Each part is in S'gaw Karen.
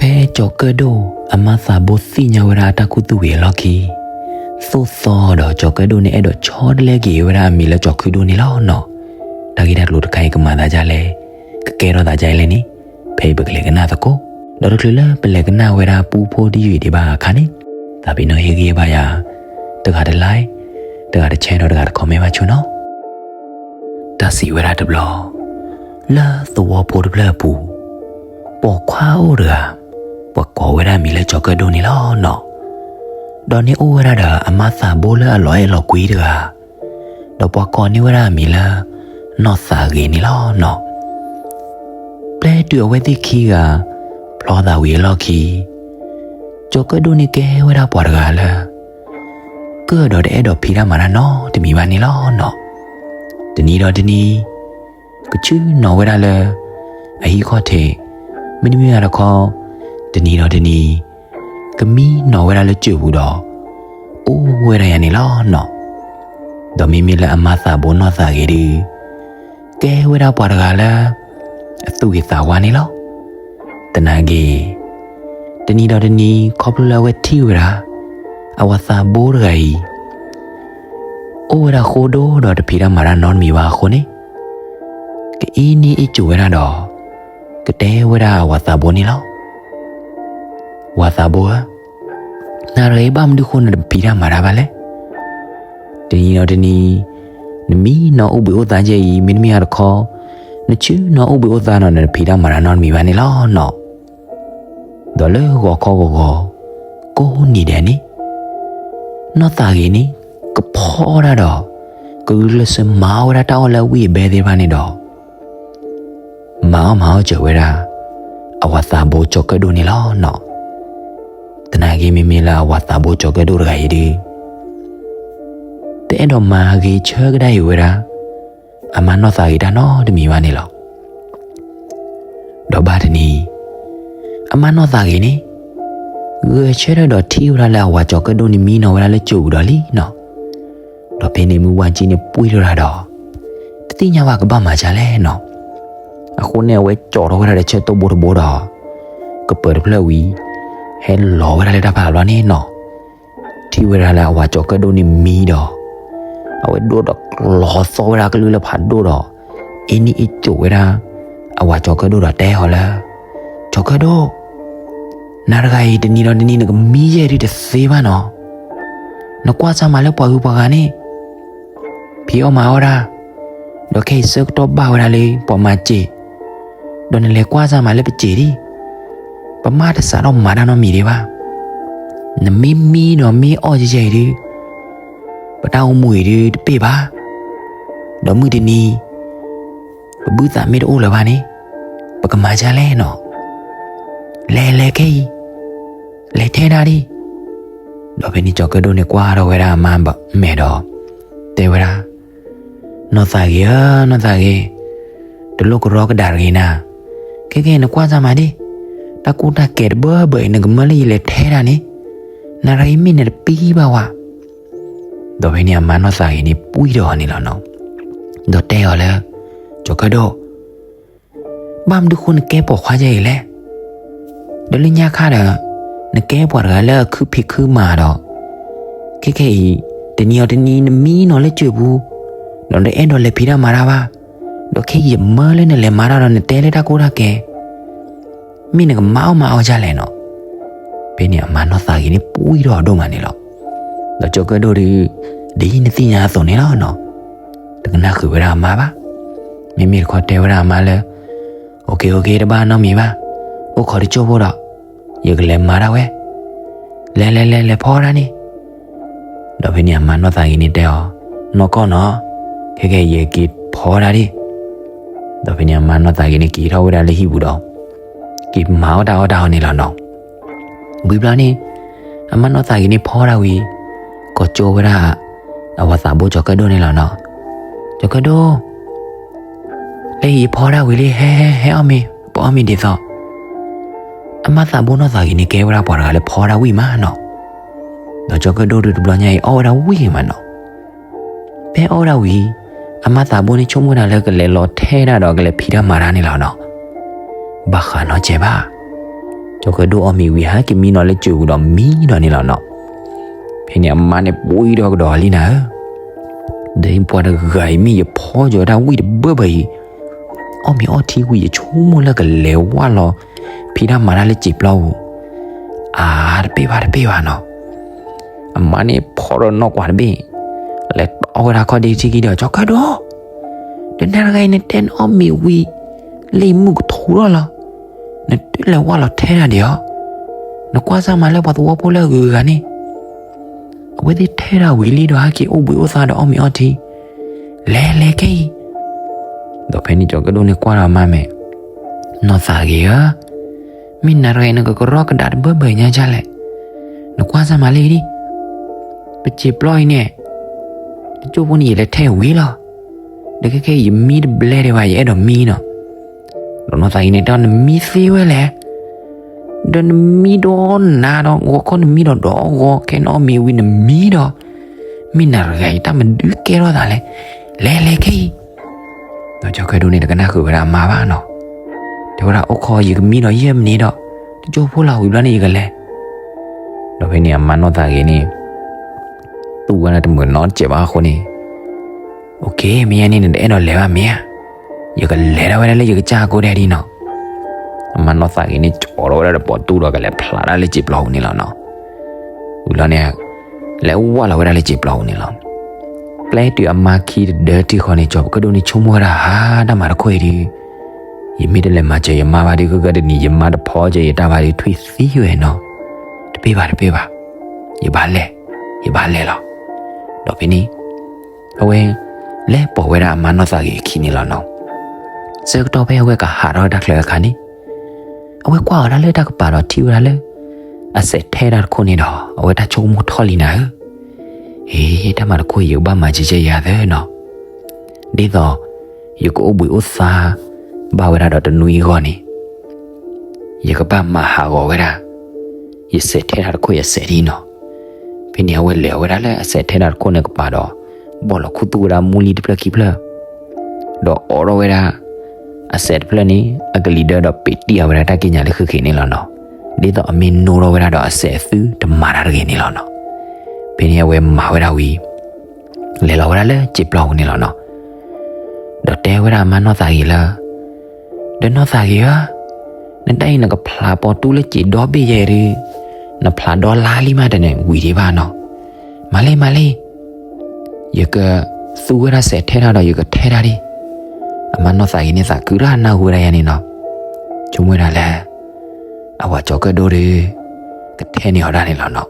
ဖဲကၠီၤကၢၣ်ဒိၣ်အမါသးဘိသ့ၣ်ညါဝဲဒၣ်အတၢ်ခူသူၣ်ဝံၤအလီၢ်ခံ, သိၣ်သီဒီးကၠီၤကၢၣ်ဒိၣ်န့ၣ် အဲၣ်ဒိးဆီတလဲက့ၤဝဲဒၣ်အမံၤလၢကၠီၤခုၣ်ဒိၣ်န့ၣ်လီၤနီၤ. တၢ်ဂ့ၢ်တၢ်ကျိၤတခါအံၤကမၤသးဒ်လဲၣ်, ကကဲထီၣ်သးဒ်လဲၣ်န့ၣ်, ဖဲအံၤပကလဲၤကနၣ်သကိး, ဒီးတချုးလၢပလဲၤကနၣ်ဝဲဒၣ်ပူဖိတယုၢ်အံၤဒံးဘၣ်အခါန့ၣ်, သးပ့ၤနီၣ်ဟ့ၣ်ဂံၢ်ဘါယၤ တဂၤတlike, တဂၤတshareဒီးတဂၤတcommentဘၣ်ဆိနီၤ. တၢ်စံးဝဲဒၣ်တဘျီ, လၢသဝီဖိတဖျၢၣ်အပူၤ, ပိာ်ခွါအိၣ်တဂၤ, ပှၤကိးဝဲဒၣ်အမံၤလၢကၠီၤကၢၣ်ဒိၣ်န့ၣ်လီၤနီၤ. ဒီးန့ၣ်အိၣ်ဝဲဒၣ်ဒီးအမါသးဘိလၢအလီၤအဲၣ်လီၤကွံတဂၤ, ဒီးပှၤကိးန့ၢ်ဝဲဒၣ်အမံၤလၢ နီၢ်သးဂ့ၤန့ၣ်လီၤနီၤ. ပျဲတုၤအဝဲသ့ၣ်ခံဂၤ ဖျီသးဝံၤအလီၢ်ခံ, ကၠီၤကၢၣ်ဒိၣ်န့ၣ်ကဲဝဲဒၣ်ပှၤတဂၤလၢ ကၢၣ်ဒီးတအဲၣ်ဒိးဖံးတၢ်မၤတၢ်နီတမံၤဘၣ်န့ၣ်လီၤနီၤ. တနံၤဒီးတနံၤ, ကဆ့ၣ်နီၤဝဲဒၣ်လၢ အဟံၣ်ခီၣ်ထံး, မ့တမ့ၢ်ဘၣ်တခီ, တနံၤဒီးတနံၤ, ကမံနီၤဝဲဒၣ်လၢစၢၤပူၤဒီး အိၣ်ဝဲဒၣ်ယၤန့ၣ်လီၤနီၤ. ဒီးမ့မ့ၢ်လၢအမါသးဘိနီၢ်သးဂ့ၤဒုး ကဲဝဲဒၣ်ပှၤတဂၤလၢ အသူၣ်ဂ့ၤသးဝါန့ၣ်လီၤ. သနာ်က့ တနံၤဒီးတနံၤ ခီဖျိလၢအဝဲထံၣ်ဝဲဒၣ် အဝၤသးဘိတဂၤအံၤ အိၣ်ဝဲဒၣ်ဃိဒိၣ်ဒီးတဖံးတၢ်မၤတၢ်နီတမံၤဘၣ်အဃိန့ၣ်, ကအ့န့ၢ်အ့ၣ်စိၤဝဲဒၣ်ဒီး ကတဲဝဲဒၣ်အဝၤသးဘိန့ၣ်လီၤ. ဝၤသးဘိဧၢ, နၤတဂၤအံၤဘၣ်မနုၤဃိနတဖံးတၢ်မၤတၢ်ဘၣ်လဲၣ်. တနံၤဒီးတနံၤ, နမံနီၤအိၣ်ဘှံးအိၣ်သါယဲၢ်အံၤ မ့တမ့ၢ်အါတခီ, နဆ့ၣ်နီၤအိၣ်ဘှံးအိၣ်သါဒီးနတဖံးတၢ်မၤတၢ်နီတမံၤဘၣ်န့ၣ်လီၤနီၤ. ဒီးလၢဂီၤခီဂီၤဂီၤ, ကိးနံၤဒဲးန့ၣ်, နီၢ်သးဂ့ၤန့ၣ် ကဖီတၢ်ဒီး ကဂုာ်ကျဲးစၢးမၤအီၣ်ဝဲဒၣ်တၢ်အီၣ်လၢအဝံၣ်အဘဲသ့ၣ်တဖၣ်န့ၣ်ဒီး မၤအီၣ်မၤအီၣ်စၢၤဝဲဒၣ် အဝၤသးဘိကၠီၤကၢၣ်ဒိၣ်န့ၣ်လီၤနီၤ. သနာ်က့မ့မ့ၢ်လၢအဝၤသးဘိကၠီၤကၢၣ်ဒိၣ်တဂၤအံၤဒုး တအဲၣ်ဒိးမၤဂ့ၤဆၢကဒါအံၤဝဲဒၣ် အမါနီၢ်သးဂ့ၤတၢ်နီတမံၤဘၣ်န့ၣ်လီၤ. ဒီးဘၣ်တနံၤ, အမါနီၢ်သးဂ့ၤန့ၣ် ဂဲၤဆၢထၢၣ်ဒီးထံၣ်ဝဲဒၣ်လၢအဝၤကၠီၤကၢၣ်ဒိၣ်န့ၣ်မံနီၤဝဲဒၣ်လၢစၢၤပူၤဒီးလံနီၤ. ဒီးဖဲန့ၣ်မုၢ်ဝါကၠံန့ၣ်ပှံၢ်ထီၣ်တၢ်ဒီး တသ့ၣ်ညါဘၣ်ကဘၣ်မၤဒ်လဲၣ်နီၤ. အဃိန့ၣ်အဝဲကၠီထီၣ်ဝဲဒၣ်ဒီးဆၢတိၢ်ဘိတဘိဒီး ကပၢၤတဖျၢၣ်ဝံၤ ဟဲလီၤဝဲဒၣ်လၢတၢ်ဖးဘျီန့ၣ်နီၤ. ထံၣ်ဝဲဒၣ်လၢအဝၤကၠီၤကၢၣ်ဒိၣ်န့ၣ်မံဒီး အဝဲဒိၣ်ဒီးကျီသီဝဲဒၣ်ကလုၢ်လၢဖးဒိၣ်ဒီး အ့န့ၢ်အ့ၣ်စိၤဝဲဒၣ် အဝၤကၠီၤကၢၣ်ဒိၣ်ဒီးတဲအီၤလၢ ကၠီၤကၢၣ်ဒိၣ်, နၤတဂၤအံၤတနံၤဒီးတနံၤနကမံယဲၢ်ဒုးတသ့ဘၣ်နီၤ. နကွၢ်စၢ်မးလၢပှၤဂုၤပှၤဂၤန့ၣ် ဖံးအီၣ်မၤအီၣ်တၢ်, ဒီးခဲအံၤဆၢကတီၢ်ဘၣ်ဝဲဒၣ်လၢပှၤမၤစ့ၤ, ဒီးနလဲၤကွၢ်စၢ်မးလၢပစ့ၤဒံး, ပမၤတစးထီၣ်မၤတၢ်နီတမံၤဒံးဘၣ်. နမ့ၢ်မံဒီးမ့ၢ်အီၣ်ယဲၢ်ယဲၢ်အံၤဒုး ပတၢ်အိၣ်မူအံၤဒုးတပ့ၢ်ဘၣ်, ဒီးမုၢ်တနံၤ ပဘုၣ်သးမ့ၢ်တအိၣ်လၢၤဘၣ်န့ၣ် ပကမၤဒ်လဲၣ်နီၤ. လဲၤလဲၤခဲအံၤ လဲၤထဲတၢ်ဒံး. ဒီးဖဲန့ၣ်ကၠီၤကၢၣ်ဒိၣ်န့ၣ်ကွၢ်ထီၣ်ဝဲဒၣ်အမါမဲာ်ဒီး တဲဝဲဒၣ်, နီၢ်သးဂ့ၤဧၢ, နီၢ်သးဂ့ၤ, တလိၣ်ကရီကဒါတဂ့ၤနၤ, ခဲကဲနကွၢ်စၢ်မးဒံး, တၢ်ကူတၢ်ကဲတဘၢဘၢအံၤ နကမၢလၢယလဲၤထဲတၢ်န့ၣ်, နၤတဂၤအံၤမ့ၢ်နတပံဘၣ်ဝဲ. ဒီးဖဲန့ၣ်အမါနီၢ်သးဂ့ၤန့ၣ်ပှံၢ်ထီၣ်အီၤန့ၣ်လီၤနီၤ. ဒီးတဲအီၤလၢ ကၠီၤကၢၣ်ဒိၣ်, ဘၣ်မနုၤဃိနကဲပိာ်ခွါယဲၢ်အံၤလဲၣ်. ဒီးလၢညါခါဒီး နကဲပှၤတဂၤလၢအခုဖံးခုမၤဒီး ခဲကဲအံၤ တနံၤအီၤတနံၤနမံနီၤလၢစၢၤပူၤ, ဒီးနတအဲၣ်ဒိးလဲၤဖံးတၢ်မၤတၢ်ဘၣ်, ဒီးခဲအံၤယမၢလၢနလဲၤမၤတၢ်ဒီးနတဲလၢတၢ်ကူတၢ်ကဲ မ့ၢ်နကမၤအီၣ်မၤအီၣ်ဒ်လဲၣ်နီၤ. ဖဲန့ၣ်အမါနီၢ်သးဂ့ၤန့ၣ်ပှံၢ်ထီၣ်အီၤဒိၣ်မးန့ၣ်လီၤ. ဒီးကၠီၤကၢၣ်ဒိၣ်ဒုး ဒ်နသ့ၣ်ညါအသိးန့ၣ်လီၤနီၤ. တကနၣ်ဃုာ်ဝဲဒၣ်အမါဘၣ်. မ့မ့ၢ်တခီတဲဝဲဒၣ်အမါလၢ အိၣ်က့ၤအိၣ်က့ၤတဘၣ်နီတမံၤဘၣ်, အိၣ်ခိးတစိၢ်ဖိဒီး ယကလဲၤမၤတၢ်ဝဲ, လဲၤလဲၤလဲၤလဲၤဖီတၢ်န့ၣ်. ဒီးဖဲန့ၣ်အမါနီၢ်သးဂ့ၤန့ၣ်တဲအီၤ, နီၢ်ကီၢ်နီၤ, ခဲကဲယက့ၤဖီတၢ်ဒံး. ဒီးဖဲန့ၣ်အမါနီၢ်သးဂ့ၤန့ၣ်က့ၤထီၣ်ဝဲဒၣ်လၢဟံၣ်ပူၤဒီး က့ၤမၤအီၣ်တၢ်အီၣ်တၢ်အီန့ၣ်လီၤနီၤ. ဝံၤဘျီန့ၣ် အမါနီၢ်သးဂ့ၤန့ၣ်ဖီတၢ်ဝံၤ ကိးကၠိဝဲဒၣ် အဝၤသးဘိကၠီၤကၢၣ်ဒိၣ်န့ၣ်လီၤနီၤ. ကၠီၤကၢၣ်ဒိၣ်, လၢယဖီတၢ်ဝံၤလံ ဟဲဟဲဟဲအီၣ်မ့ၤ, ပအီၣ်မ့ၤဒ်သိး. အမါသးဘိနီၢ်သးဂ့ၤန့ၣ်ကဲဝဲဒၣ်ပှၤတဂၤလၢဖီတၢ်ဝံၣ်မးနီၤ. ဒီးကၠီၤကၢၣ်ဒိၣ်ဒုးတဘျီညါအံၤ အီၣ်ဝဲဒၣ်ဝံၣ်မးနီၤ. ဖဲအီၣ်ဝဲဒၣ်ဝံၤ အမါသးဘိန့ၣ်ဆိကမိၣ်တၢ်လၢကလဲၤလီၤထဲတၢ်ဒီးကလဲၤဖံးတၢ်မၤတၢ်န့ၣ်လီၤနီၤ. ဘၣ်ဃးနီတစဲးဘၣ်. ကၠီၤကၢၣ်ဒိၣ်အီၣ်မ့ၤဝံၤ ဟဲက့ၤမံနီၤလၢစၢၤပူၤဒီးမံဒီးန့ၣ်လီၤနီၤ. ဖဲန့ၣ်အမါန့ၣ်ပှံၢ်ဒီးကဒီးလံနၤဧၢ, ဒီးပှၤတဂၤအံၤမ့ၢ် ယဖီကၠီၤတၢ်ဝံၣ်တဘၢဘၢအံၤ, အီၣ်မ့ၤအီထံဝံၤ ယဆိကမိၣ်လၢကလဲၤဝၢ်လီၤ ဖံးတၢ်မၤတၢ်လၢစံာ်ပျီပူၤ, အါ တပ့ၢ်ဘၣ်တပ့ၢ်ဘၣ်နီၤ. အမါန့ၣ်ဖီဒီးနီၢ်ကွၢ်တဘ့ၣ်, လဲၤတီဝဲဒၣ်ခီၣ်ဒ့ထံခံဒီး ကၠီၤကၢၣ်ဒိၣ်, ဒီးနၤတဂၤအံၤ နတဲနအီၣ်မ့ၤဝံၤ လၢယမုၢ်ကထူထီၣ်လီၤ, နတုၤလဲၤဝၢ်လီၤထဲတၢ်ဒံးဧါ, နကွၢ်စၢ်မၤလၢပှၤသဝီဖိလၢအဂုၤအဂၤန့ၣ် အဝဲသ့ၣ်ထဲတၢ်ဝံၤလံဒီး ဟဲက့ၤအိၣ်ဘှံးအိၣ်သါဒီးအီၣ်မ့ၤအီထံ, လဲၤလဲၤခဲအံၤ. ဒီးဖဲန့ၣ်ကၠီၤကၢၣ်ဒိၣ်န့ၣ်ကွၢ်ဒီးအမါမဲာ်, နီၢ်သးဂ့ၤဧၢ, မ့ၢ်နၤတဂၤအံၤ နကကရီကဒါတဘၢဘၢညါဒ်လဲၣ်, နကွၢ်စၢ်မၤလၢအံၤဒံး, ပစံာ်ပျီအံၤန့ၣ် တကၠိၢ်ဖိန့ၣ် ယလဲၤထဲဝံၤလီၤ, ဒီးခဲခဲအံၤ ယမံတဘျဲဒံးဘၣ် ယအဲၣ်ဒိးမံနီၤ. ဒီးနီၢ်သးဂ့ၤန့ၣ် တၢ်နမံသ့ဝဲလဲၣ်, ဒီးနမံဒီးနၤဒီးဂီၤခီ နမံဒီးဒီဂီၤ ခဲနအီၣ်မ့ၤဝံၤနမံဒီး, မ့ၢ်နၤတဂၤအံၤ တၢ်မဒုးကဲထီၣ်သးလဲၣ်, လဲၤလဲၤခဲအံၤ. ဒီးကၠီၤကၢၣ်ဒိၣ်န့ၣ် တကနၣ်ဃုာ်ဝဲဒၣ်အမါဘၣ်နီၤ, တဲဝဲဒၣ် အိၣ်ခိး ယကမံဒီးယဲၢ်မံးနံးဒီး တကၠိၢ်ဖိလီၤ ဝံၤဘျီန့ၣ် ယကလဲၤ. ဒီးဖဲန့ၣ်အမါနီၢ်သးဂ့ၤန့ၣ် သူၣ်ဝဲဒၣ်တမုာ်နီတစဲးဘၣ်အဃိန့ၣ်, အိၣ်က့ၤ မ့ၢ်ယဲန့ၣ် နတအဲၣ်ဒိးလဲၤဘၣ်မ့ၢ်ဧါ, ယကလဲၤဒၣ်ဝဲဒၣ်လၢယကစၢ်အကိးဒဲးဒံးနီၤ. အမါနီၢ်သးဂ့ၤန့ၣ် ကၠီထီၣ်ဝဲဒၣ်ဒီးပိာ်တူၢ်ဒီး ကလဲၤဖျါဒၣ်လၢစံာ်ပျီပူၤန့ၣ်လီၤနီၤ. ဝံၤလီၤန့ၣ် လဲၤဝၢ်လီၤဝဲဒၣ်လၢစံာ်ပျီပူၤန့ၣ်လီၤ. ပျဲတုၤအမါခံတဒၢတံၢ်ဃီန့ၣ် ကၠီၤကၢၣ်ဒိၣ်န့ၣ်ဆိကမိၣ်ဝဲဒၣ် ဟါ တၢ်မၤတခီအံၤဒုး ယမ့ၢ်တလဲၤမၤစၢၤယမါဘၣ်ဒီး ဂၢၢ်ဂၢၢ်တနံၤ ယမါတဖီကၢၤယတၢ်ဘၣ်ဒီး ထွံၣ်သံဝဲနီၤ. တပ့ၢ်ဘၣ်တပ့ၢ်ဘၣ်, ယဘၣ်လဲၤ, ယဘၣ်လဲၤလီၤ. ဒီးဖဲန့ၣ် အဝဲ လဲၤပိာ်ဝဲဒၣ်အမါနီၢ်သးဂ့ၤအခံန့ၣ်လီၤနီၤ. ဆၢကတီၢ်ဖဲအဝဲကဟးထီၣ်တၢ်ချၢအခါန့ၣ် အဝဲကွၢ်အီၤဒၣ်လၢတၢ်ကပၤဒီးထံၣ်ဝဲဒၣ်လၢ အစဲးထဲတၢ်တခိၣ်န့ၣ်ဒီး အဝဲတၢ်ဆိကမိၣ်ထီၣ်လံနၤဧၢ, အ့ တၢ်မၤတခိၣ်အံၤ ယကဘၣ်မၤကဲကဲယၤသၢနီၤ. ဒ်သိး ယကအိၣ်ဘှံးအိၣ်သါ ဘၣ်ဝဲဒၣ်ဒီးတနွံအဂီၢ်န့ၣ် ယကဘၣ်မၤဟးဂီၤဝဲဒၣ် ယစဲးထဲတၢ်တခိၣ်ယစဲးဒ်နီၤ. ဖဲန့ၣ်အဝဲလဲၤအီၤဝဲဒၣ်လၢအစဲးထဲတၢ်တခိၣ်န့ၣ်ကပၤဒီး ဘီၣ်လီၤခူသူၣ်ဝဲဒၣ်မူလံတဖျၢၣ်ခံဖျၢၣ် ဒီးအိးထီၣ်ဝဲဒၣ် အစဲးတဖျၢၣ်န့ၣ် အကလံၤဒၢဒီးပ့းတံၢ်အီၤဝဲဒၣ်တၢ်ကံးညာ်လၢဃုာ်ဃုာ်န့ၣ်လီၤနီၤ. ဒ်သိးအမ့ၢ်နိထီၣ်ဝဲဒၣ်ဒီးအစဲးအသုတမၤတၢ်တဂ့ၤန့ၣ်လီၤနီၤ. ဖဲန့ၣ်အဝဲမၤဝဲဒၣ်ဝံၤ လဲၤလီၤဝဲဒၣ်လၢစံာ်ပျီပူၤန့ၣ်လီၤနီၤ. ဒီးတဲဝဲဒၣ်အမါနီၢ်သးဂ့ၤလၢ ဒီးနီၢ်သးဂ့ၤဧၢ, နတၢ်အံၤနကဖျးပိာ်တူၢ်လၢစံာ်ဒီဘ့ၣ်ယဲဒုး, နဖျးဒီလါလံမးတန့ၣ်ဝံၤဒံးဘၣ်နီၤ. မၤလံ မၤလံ, ယကသူဝဲဒၣ်စဲးထဲတၢ်ဒီးယကထဲတၢ်ဒံး. အမါနီၢ်သးဂ့ၤန့ၣ်သးခုတၢ်နၢ်ဟူဝဲဒၣ်ယၤန့ၣ်နီၤ. ဆိကမိၣ်ဝဲဒၣ်လၢ အဝၤကၠီၤကၢၣ်ဒိၣ်ဒီး ကထဲန့ၢ်အီၤဒၣ်န့ၣ်လီၤနီၤ.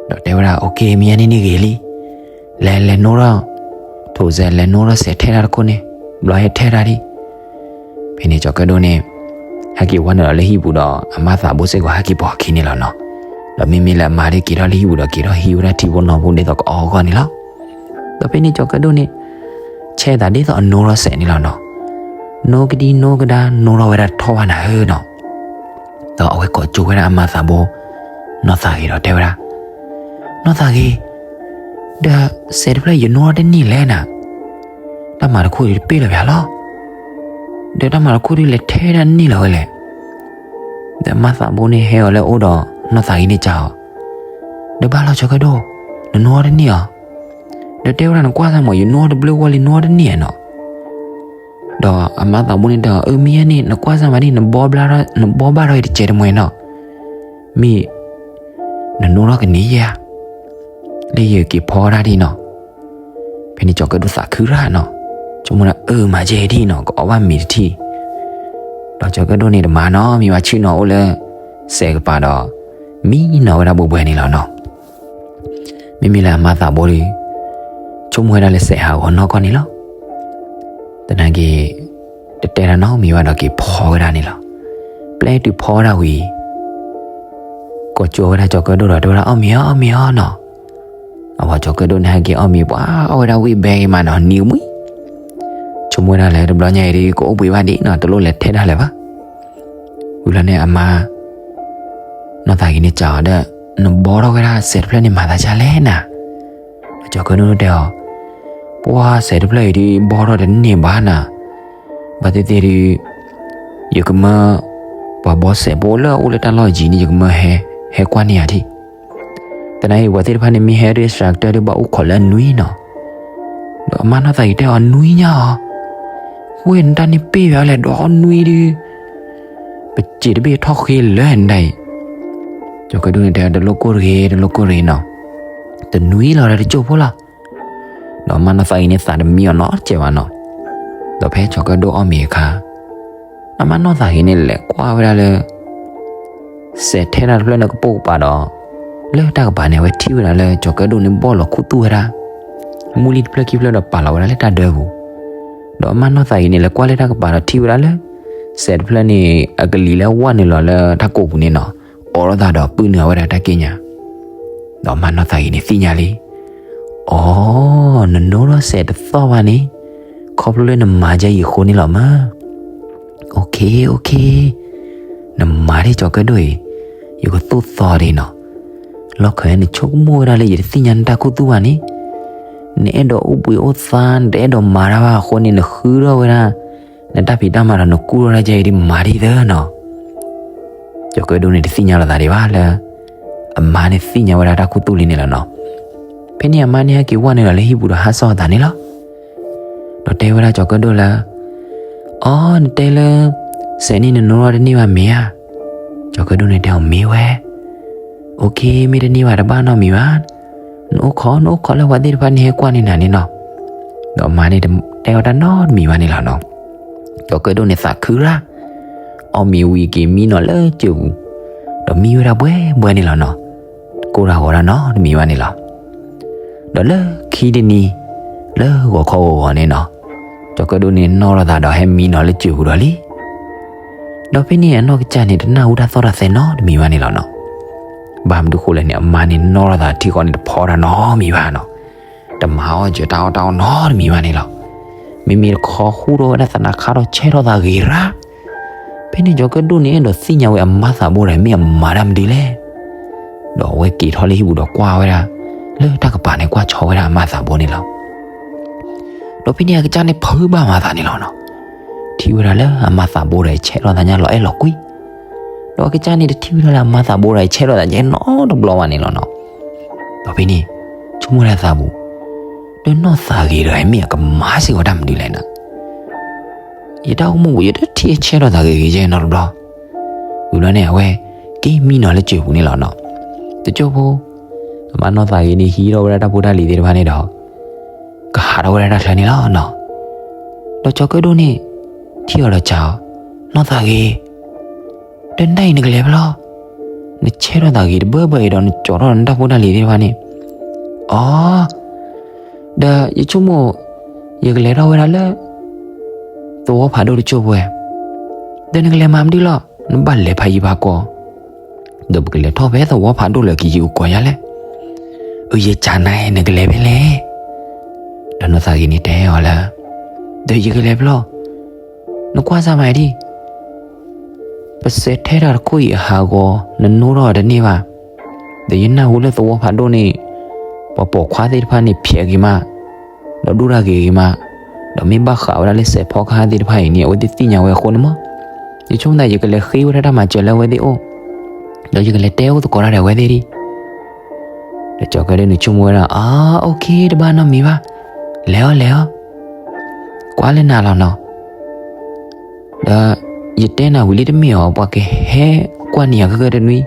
ဒီးတဲဝဲဒၣ် အိၣ်က့ၤ မ့ၢ်ယဲန့ၣ်န့ၣ်ဂ့ၤလံ, လဲၤလဲၤနိထီၣ်, ထိးစဲးလဲၤနိထီၣ်စဲးထဲတၢ်တခိၣ်န့ၣ်, ဘျီဟဲထဲတၢ်ဒံး. ဖဲန့ၣ်ကၠီၤကၢၣ်ဒိၣ်န့ၣ် ဟဲက့ၤဝဲနုာ်လီၤလၢဟံၣ်ပူၤဒီး အမါသးဘိစ့ၢ်ကီးဟဲက့ၤပိာ်အခံန့ၣ်လီၤနီၤ. ဒီးမ့မ့ၢ်လၢအမါဒ်က့ၤထီၣ်လၢဟံၣ်ပူၤဒီး က့ၤထီၣ်ဟံးဝဲဒၣ်ထံဖိနီဖိဒ်သိးကအီအဂီၢ်န့ၣ်လီၤ. ဒီးဖဲန့ၣ်ကၠီၤကၢၣ်ဒိၣ်န့ၣ် ဆဲးသးဒ်သိးအနိထီၣ်စဲးန့ၣ်လီၤနီၤ. နိကဒံနိကဒါ နိထီၣ်ဝဲဒၣ်တထီၣ်ဘၣ်နၤဧၢနီၤ. ဒီးအဝဲကိးကၠိဝဲဒၣ်အမါသးဘိ နီၢ်သးဂ့ၤဒီးတဲဝဲဒၣ်, နီၢ်သးဂ့ၤ, ဒီးစဲးတဖျၢၣ်ယနိထီၣ်တန့ၢ်လဲၣ်နၤ, တၢ်မၤတခိၣ်ဒုးတပ့ၢ်လီၤဘၣ်လီၤ. ဒီးတၢ်မၤတခိၣ်ဒုးလဲၤထဲဒၣ်န့ၢ်လီၤဝဲလဲၣ်. ဒီးအမါသးဘိန့ၣ်ဟဲအီၤလၢအအိၣ်ဒီးနီၢ်သးဂ့ၤန့ၣ်စ့ၢ်အီၤ, ဒီးဘၣ်လီၤကၠီၤကၢၣ်ဒိၣ်, နနိထီၣ်တန့ၢ်အီၤ, ဒီးတဲဝဲဒၣ်နကွၢ်စၢ်မး ယနိထီၣ်တဘျုးဂီၢ်လံ နိထီၣ်တန့ၢ်နီၤ. ဒီးအမါသးဘိန့ၣ်တဲအီၤ, အၢ မ့ၢ်ယဲန့ၣ် နကွၢ်စၢ်မးဒ် နဘီဘျါထီၣ်ယတစဲးတမှဲၤနီၤ, မ့ၢ်နနိထီၣ်ကန့ၢ်ယဲဧါ, လၢယက့ၤဖီတၢ်ဒ်နီၤ. ဖဲန့ၣ်ကၠီၤကၢၣ်ဒိၣ်သးခုရၣ်နီၤ, ဆိကမိၣ်ဒၣ် အၢ မၤကဲဒ်နီၤ ကအီၣ်ဘၣ်မ့ၤတထံၣ်. ဒီးကၠီၤကၢၣ်ဒိၣ်န့ၣ်တမၤနီၤ မ့ၢ်ဘၣ်ဆ့ၣ်နီၤအိၣ်လၢစဲးကပၤဒီး မံနီၤဝဲဒၣ်ဘှဲဘှဲန့ၣ်လီၤနီၤ. မ့မ့ၢ်လၢအမါသးဘိဒီး ဆိကမိၣ်ဝဲဒၣ်လၢစဲးဟးဂီၤနီၢ်ကီၢ်န့ၣ်လီၤ. သနာ်က့ တတဲတၢ်နီတမံၤဘၣ်ဒီးက့ၤဖီဝဲဒၣ်န့ၣ်လီၤ. ပျဲတုၤဖီဝဲဒၣ်ဝံၤ ကိးကၠိဝဲဒၣ်ကၠီၤကၢၣ်ဒိၣ်ဒီးတဲဝဲဒၣ် အီၣ်မ့ၤအီၣ် အီၣ်မ့ၤအီၣ်နီၤ. အဝဲကၠီၤကၢၣ်ဒိၣ်န့ၣ်ဟဲက့ၤအီၣ်မ့ၤပှၤအီၣ်ဝဲဒၣ်ဝံၣ်ဘဲက့ၤမးနီၤ နံၤကမှံ ဆိကမိၣ်ဝဲဒၣ်လၢတဘျီညါအံၤဒ် ကအိၣ်ဘှံးဘၣ်ဒ်နီၤ တလိၣ်လဲၤထဲတၢ်လၢၤဘၣ်. ဝံၤလီၤန့ၣ်အမါ နီၢ်သးဂ့ၤန့ၣ်စံးအီၤဒီး နဘီထီၣ်ဝဲဒၣ်စဲးတဖျၢၣ်န့ၣ်မၤသးဒ်လဲၣ်နၤ. ဒီးကၠီၤကၢၣ်ဒိၣ်တဲအီၤ ပှၤစဲးတဖျၢၣ်အံၤဒ်ဘီထီၣ်တန့ၢ်ဘၣ်နၤ. ဘၣ်သ့ၣ်သ့ၣ်ဒ် ယကမၢ ပှၤဘီစဲးဖိလၢအအိၣ်လၢတၢ်လီၢ်ယံၤန့ၣ် ယကမၢဟဲ ဟဲကွၢ်န့ၢ်ယၤထံၣ်. သနာ်က့ ပှၤသ့ၣ်တဖၣ်န့ၣ် မ့ၢ်ဟဲဒ်စှၤကတၢၢ်ဒီး ဘၣ်အိၣ်ခိးလၢအနွံနီၤ. ဒီးအမါနီၢ်သးက့ၤတဲအီၤ နွံညါအီၤ, ဝဲနတၢ်န့ၣ်ပ့ၢ်ဝဲအီၤလဲၣ် ဒီးနွံဒုး, ပစံးတဘ့ၣ်ထီၣ်ဃ့လၢနဒၣ်အံၤ. ကၠီၤကၢၣ်ဒိၣ်န့ၣ်တဲအီၤ တလိၣ်ကိၢ်တဂ့ၤ တလိၣ်ကိၢ်တဂ့ၤနီၤ, တနွံလီၤဒီးတစိၢ်ဖိလီၤ. ဒီးအမါနီၢ်သးက့ၤန့ၣ် သးတမံအီၤနီတစဲးဘၣ်နီၤ. ဒီးဖဲကၠီၤကၢၣ်ဒိၣ်အီၣ်မ့ၤအခါ အမါနီၢ်သးက့ၤန့ၣ် လဲၤကွၢ်ဝဲဒၣ်လၢ စဲးထဲတၢ်တဖျၢၣ်န့ၣ်ကပိာ်ကပၤဒီး လၢတၢ်ကပၤန့ၣ် အဝဲထံၣ်ဝဲဒၣ်လၢကၠီၤကၢၣ်ဒိၣ်န့ၣ် ဘီၣ်လီၤခူသူၣ်ဝဲဒၣ် မုၢ်လံၢ်တဖျၢၣ်ခံဖျၢၣ်ဒီး ပာ်လီၤဝဲဒၣ်လၢတၢ်ဒၢပူၤ. ဒီးအမါနီၢ်သးက့ၤန့ၣ် လဲၤကွၢ်လၢတၢ်ကပၤဒီးထံၣ်ဝဲဒၣ်လၢ စဲးတဖျၢၣ်န့ၣ် အကလံၤလၢဝဲနုာ်လီၤလၢတၢ်ကိာ်ပူၤန့ၣ်နီၤ, အိးထီၣ်သးဒီးပုၢ်နုာ်ဝဲဒၣ်တၢ်က့ၢ်ညါ. ဒီးအမါနီၢ်သးက့ၤန့ၣ်သ့ၣ်ညါလံ, အိ, နနိထီၣ်စဲးတသီၣ်ဘၣ်န့ၣ် ခီဖျိလၢနမၤကဲအံၤအဃိန့ၣ်လီၤမး. အိၣ်ခ့ အိၣ်ခ့, နမၤဒ်ကၠီၤကၢၣ်ဒိၣ်အံၤ, ယကသိၣ်သီဒ်နီၤ. လီၢ်ခံန့ၣ် နဆိကမိၣ်ဝဲဒၣ်လၢယတသ့ၣ်ညါနတၢ်ခူသူၣ်ဘၣ်န့ၣ်, နအဲၣ်ဒိးအိၣ်ဘှံးအိၣ်သါ နတအဲၣ်ဒိးမၤတၢ်ဘၣ်အဃိန့ၣ် နဃုထီၣ်ဝဲဒၣ် နတၢ်ဖံးတၢ်မၤဒီး နကူထီၣ်ဒၣ်ကဲအံၤဒ်မၤဒ်သၢနီၤ. ကၠီၤကၢၣ်ဒိၣ်န့ၣ် တသ့ၣ်ညါလိာ်သးဒံးဘၣ်လၢ အမါန့ၣ်သ့ၣ်ညါဝဲဒၣ်တၢ်ခူသူၣ်လံန့ၣ်လီၤနီၤ. ဖဲန့ၣ်အမါန့ၣ်ဟဲက့ၤဝဲနုာ်လီၤလၢဟံၣ်ပူၤဒီးဟးစိာ်အသးန့ၣ်လီၤ. ဒီးတဲဝဲဒၣ်ကၠီၤကၢၣ်ဒိၣ်လၢ အိ, နတဲလၢ စဲးန့ၣ် နနိထီၣ်တန့ၢ်ဘၣ်မ့ၢ်ဧါ. ကၠီၤကၢၣ်ဒိၣ်န့ၣ်တဲအီၤ မ့ၢ်ဝဲ. အိၣ်ခ့, မ့ၢ်တန့ၢ်ဘၣ်တဘၣ်နီတမံၤဘၣ်. နအိၣ်ခိး, နအိၣ်ခိးလၢပှၤသ့ၣ်တဖၣ်န့ၣ်ဟဲကွၢ်န့ၢ်နၤန့ၣ်နီၤ. ဒီးအမါန့ၣ်တဲအီၤတၢ်နီတမံၤဘၣ်န့ၣ်လီၤနီၤ. ကၠီၤကၢၣ်ဒိၣ်န့ၣ်သးခုရၣ်, အီၣ်မ့ၤဝံၤက့ၤမံနီၤလၢစၢၤပူၤ, ဒီးမံဝဲဒၣ်ဘှဲဘှဲန့ၣ်လီၤနီၤ. တကိၢ်တၢ်ဂီၤတၢ်နီတမံၤဘၣ်န့ၣ်လီၤ. ဒီးလၢခံတနံၤ, လၢဂီၤခီဂီၤဂီၤန့ၣ်နီၤ, ကၠီၤကၢၣ်ဒိၣ်န့ၣ်နီၣ်ထီၣ်သးဒီးဟဲမံနီၤလၢစၢၤပူၤဒီးလံ. ဒီးဖဲန့ၣ်အနီၢ်ကစၢ်န့ၣ် တနၢ်ဟူတၢ်သီၣ်တၢ်သဲနီတမံၤဘၣ်န့ၣ်လီၤနီၤ. ဘၣ်မနုၤဃိလဲၣ်န့ၣ် အမါန့ၣ်နီၣ်ထီၣ်သးထံဃီန့ၣ် တဖီတၢ်နီတမံၤဘၣ်နီၤ. တမၤအီၣ်စၢၤတၢ်အီၣ်တၢ်အီနီတမံၤဘၣ်န့ၣ်လီၤ. မ့မ့ၢ်တခီဃူထီၣ်ဝဲဒၣ်သနာ်ခါဒီးဆဲးထီၣ်သးဂ့ၤရၣ်. ဖဲန့ၣ်ကၠီၤကၢၣ်ဒိၣ်န့ၣ် အဲၣ်ဒိးသ့ၣ်ညါဝဲအမါသးဘိဒီး မ့ၢ်အမၤတၢ်မနုၤလဲၣ်. ဒီးအဝဲက့ၤထီၣ်လၢဟံၣ်ပူၤဒီးကွၢ်ဝဲဒၣ် လၢတၢ်ကပၤန့ၣ် ကွၢ်ဆီဝဲဒၣ်အမါသးဘိန့ၣ်လီၤ. ဒီးဖဲန့ၣ်အကစၢ်န့ၣ် ဖုးဘၣ်မၤသးန့ၣ်လီၤနီၤ. ထံၣ်ဝဲဒၣ်လၢအမါသးဘိဒီးဆဲးထီၣ်သးညါလီၤအဲၣ်လီၤကွံ, ဒီးအကစၢ်န့ၣ် တထံၣ်ဝဲဒၣ်လၢအမါသးဘိဒီးဆဲးထီၣ်သးညါနီတဘျီဘၣ်န့ၣ်လီၤနီၤ. ဒီးဖဲန့ၣ် ဆိကမိၣ်ဝဲဒၣ်သးပူၤ, ဒီးနီၢ်သးဂ့ၤဒီး မ့ၢ်အကမၤစ့ၢ်ကီးတၢ်မနုၤလဲၣ်နီၤ. ယတၢ်အိၣ်မူပူၤ ယတထံၣ်ဆဲးထီၣ်သးဂ့ၤဂ့ၤယဲနီတဘျီ. ဝံၤဘျီန့ၣ် အဝဲက့ၤမံနီၤလၢစၢၤပူၤန့ၣ်လီၤနီၤ. တစိၢ်ဖိ အမါနီၢ်သးဂ့ၤန့ၣ် ဟံးထီၣ်ဝဲဒၣ်တၢ်ဖိတၢ်လံၤသ့ၣ်တဖၣ်န့ၣ်ဒီး ကဟးထီၣ်ဝဲဒၣ်တၢ်ချၢန့ၣ်လီၤနီၤ. ဒီးကၠီၤကၢၣ်ဒိၣ်န့ၣ် ထံၣ်အီၤဒီးစံးအီၤ, နီၢ်သးဂ့ၤ, ဒီးနဒၣ်အံၤနကလဲၤဖဲလဲၣ်. နဆဲးထီၣ်သးဂ့ၤတဘၢဘၢအံၤဒီး နကၠီၤထီၣ်နတၢ်ဖိတၢ်လံၤသ့ၣ်တဖၣ်န့ၣ်. အိ, ဒီးယဆိကမိၣ် ယကလဲၤထီၣ်ဝဲဒၣ်လၢ သဝီဖးဒိၣ်တစိၢ်ဖိဝဲ, ဒီးနကလဲၤမၤမနုၤလီၤ. နဘၣ်လဲၤဖးယံၤဖးကီ, ဒီးပကလဲၤထီၣ်ဖဲသဝီဖးဒိၣ်လၢကယံၤကကိးယၤလဲၣ်. အၢ ယစံးနၤ နကလဲၤဖဲလဲၣ်. ဒီးနီၢ်သးဂ့ၤန့ၣ်တဲအီၤလၢ ဒီးယကလဲၤဖဲလဲၣ်. နကွၢ်စၢ်မၤဒံး, ပစဲးထဲတၢ်တခိၣ်အံၤအဟးဂီၤ နနိထီၣ်တန့ၢ်ဘၣ်. ဒီးယနၢ်ဟူလၢသဝီဖးဒိၣ်န့ၣ် ပှၤပိာ်ခွါသ့ၣ်တဖၣ်န့ၣ် ဖျဲးဂ့ၤမး, ဒီးဒိၣ်တၢ်ဂ့ၤဂ့ၤမး, ဒီးမ့ၢ်ဘၣ်ဃးဝဲဒၣ်လၢစဲးဖီကဟၣ်သ့ၣ်တဖၣ်အံၤန့ၣ် အဝဲသ့ၣ်သ့ၣ်ညါဝဲအဃိန့ၣ်မး, ယဆိကမိၣ်သး ယကလဲၤဃ့ဝဲဒၣ်တၢ်မၤစၢၤလၢအဝဲသ့ၣ်အိၣ်, ဒီးယကလဲၤတဲအိၣ်သကိးတၢ်ဒီးအဝဲသ့ၣ်ဒံး. ဒီးကၠီၤကၢၣ်ဒိၣ်န့ၣ်ဆိကမိၣ်ဝဲဒၣ်, အၢ အိၣ်ခ့ တဘၣ်နီတမံၤဘၣ်, လဲၤအီၤ လဲၤအီၤ, ကွၢ်လၢနၤလီၤနီၤ. ဒီးယတဲနၤဝံၤလံတမ့ၢ်ဧါ, ပှၤကဟဲကွၢ်န့ၢ်ယၤခဲကၢၢ်တနွံ.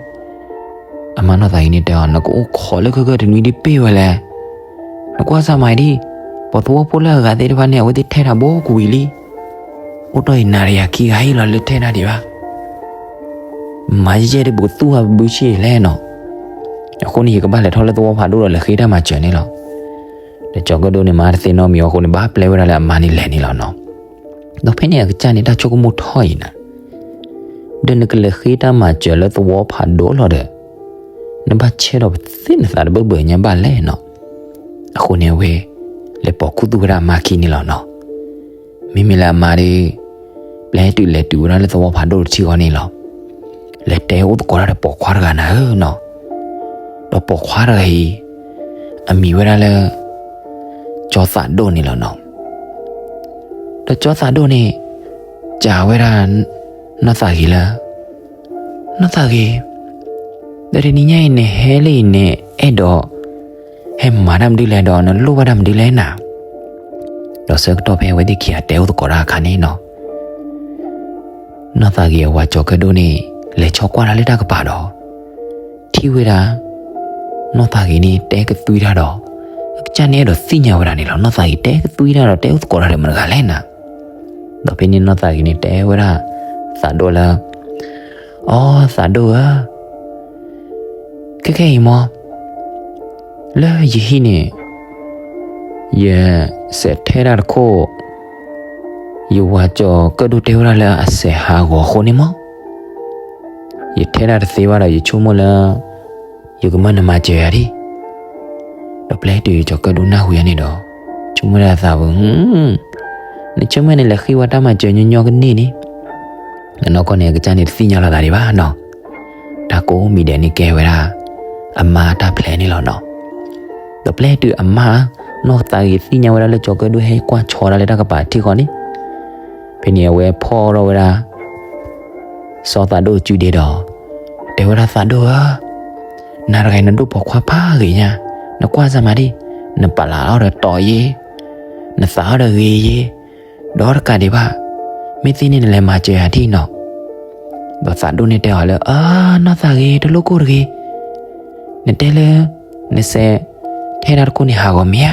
အမါနီၢ်သးဂ့ၤန့ၣ်တဲအီၤ, နကအိၣ်ခိးလၢခဲကၢၢ်တနွံဒ်ပ့ၢ်ဝဲလဲၣ်. နကွၢ်စၢ်မၤဒံး, ပှၤသဝီဖိလၢအဂၤသ့ၣ်တဖၣ်န့ၣ် အဝဲသ့ၣ်ထဲတၢ်ဘိကဝံၤလံ. အိၣ်တ့ၢ်အံၤနၤဒီးယၤခံဂၤအံၤလီၤ လၢထဲတၢ်ဒံးဘၣ်. မၤယဲၢ်ဒ်ပကသူၣ်ဟးဘုဆ့လဲၣ်နီၤ. အဃိန့ၣ် ယကဘၣ်လဲၤထီၣ်လၢသဝီဖးဒိၣ်ဒီးလဲၤဃ့တၢ်မၤစၢၤန့ၣ်လီၤ. ဒီးကၠီၤကၢၣ်ဒိၣ်န့ၣ် မၤတသ့နီတမံၤအဃိန့ၣ် ဘၣ်ပျဲဝဲဒၣ်လၢအမါန့ၣ်လဲၤန့ၣ်လီၤနီၤ. ဒီးဖဲန့ၣ်အကစၢ်န့ၣ် တၢ်ဆိကမိၣ်ထီၣ်အံၤနၤ, ဒီးနကလဲၤဃ့တၢ်မၤစၢၤလၢသဝီဖးဒိၣ်လီၤဒီး နဘၣ်ဆဲးထီၣ်ပသ့ၣ်နသးတဘၢဘၢညါဘၣ်လဲၣ်နီၤ. အဃိန့ၣ်အဝဲ လဲၤပိာ်ခူသူၣ်ဝဲဒၣ်အမါခံန့ၣ်လီၤနီၤ. မ့မ့ၢ်လၢအမါဒီး ပျဲတုၤလဲၤတုၤဝဲဒၣ်လၢသဝီဖးဒိၣ်တထံၣ်ဃီန့ၣ်လီၤ. လဲၤတဲအိၣ်သကိးတၢ်ဒီးပိာ်ခွါတဂၤနၤဧၢနီၤ. ဒီးပိာ်ခွါတဂၤအံၤ အမံၤဝဲဒၣ်လၢ ကၠီသးဒိၣ်န့ၣ်လီၤနီၤ. ဒီးကၠီသးဒိၣ်န့ၣ် စံးဝဲဒၣ် နီၢ်သးဂ့ၤလၢ နီၢ်သးဂ့ၤ, ဒီးတနံၤညါအံၤနဟဲလၢအံၤန့ၣ် အဲၣ်ဒိး ဟဲမၤတၢ်မနုၤလဲၣ်ဒီး နလိၣ်ဘၣ်တၢ်မနုၤလဲၣ်နၤ. ဒီးဆၢကတီၢ်ဖဲအဝဲသ့ၣ်ခံဂၤတဲအိၣ်သကိးတၢ်အခါန့ၣ်နီၤ, နီၢ်သးဂ့ၤအဝၤကၠီၤကၢၣ်ဒိၣ်န့ၣ် လဲၤဆီကွၢ်တၢ်လၢတၢ်ကပၤဒီး ထံၣ်ဝဲဒၣ် နီၢ်သးဂ့ၤန့ၣ် တဲကသွံတၢ်ဒီး အကစၢ်န့ၣ်အဲၣ်ဒိးသ့ၣ်ညါဝဲဒၣ်န့ၣ်လီၤ. နီၢ်သးဂ့ၤတဲကသွံတၢ်ဒီး တဲအိၣ်သကိးတၢ်ဒီးမတၤတဂၤလဲၣ်နၤ. ဒီးဖဲန့ၣ်နီၢ်သးဂ့ၤန့ၣ် တဲဝဲဒၣ်သးဒိၣ်လၢ အီ သးဒိၣ်ဧၢ, ခဲခဲအံၤမ့ၢ် လၢယဟံၣ်န့ၣ် ယစဲးထဲတၢ်တခိၣ်, ယဝၤကၠီၤကၢၣ်ဒိၣ်တဲဝဲဒၣ်လၢအစဲးဟးဂီၤအဃိန့ၣ်မ့ၢ် ယထဲတၢ်တသ့ဘၣ်ဒီး ယဆိကမိၣ်လၢ ယကမၢနမၤစၢၤယၤဒံး. ဒီးပျဲတုၤကၠီၤကၢၣ်ဒိၣ်နၢ်ဟူယၤန့ၣ်ဒီး ဆိကမိၣ်ဒၣ်သးပူၤ, နဆၢမုၢ်န့ၣ် လဲၤဃ့ဝဲတၢ်မၤစၢၤညီညီကန့ၢ်န့ၣ်, နနီၢ်ကီၢ်န့ၣ် အကစၢ်န့ၣ်တသ့ၣ်ညါလီၤသးဒံးဘၣ်နီၤ. တၢ်ကိးမံၤဒဲးန့ၣ်ကဲဝဲဒၣ် အမါတၢ်ဖျဲးန့ၣ်လီၤနီၤ. ဒီးပျဲတုၤအမါ နီၢ်သးဂ့ၤသ့ၣ်ညါဝဲဒၣ်လၢ ကၠီၤကၢၣ်ဒိၣ်ဟဲကွၢ်ဆီတၢ်လၢတၢ်ကပၤထံၣ်ဃီန့ၣ်, ဖဲန့ၣ်အဝဲဖီၣ်ထီၣ်ဝဲဒၣ် စီၤသးဒိၣ်စုဒ့ဒီး တဲဝဲဒၣ် သးဒိၣ်ဧၢ, နၤတဂၤအံၤနဒိၣ်ပိာ်ခွါဖးဂ့ၤညါ, နကွၢ်စၢ်မၤဒံး, နပာ်လးအီၣ်ဒီးတီၤယ့, နသးအီၣ်ဒီးဂ့ၤယ့, ဒီးတကးဒံးဘၣ်, မ့ၢ်သ့န့ၣ်နလဲၤမၤစၢၤယၤထံၣ်နီၤ. ဒီးသးဒိၣ်န့ၣ်တဲအီၤလၢ အၢ နီၢ်သးဂ့ၤ တလိၣ်ကိၢ်တဂ့ၤ, နတဲလၢ နစဲးထဲတၢ်တခိၣ်န့ၣ်ဟးဂီၤမ့ၢ်ဧါ.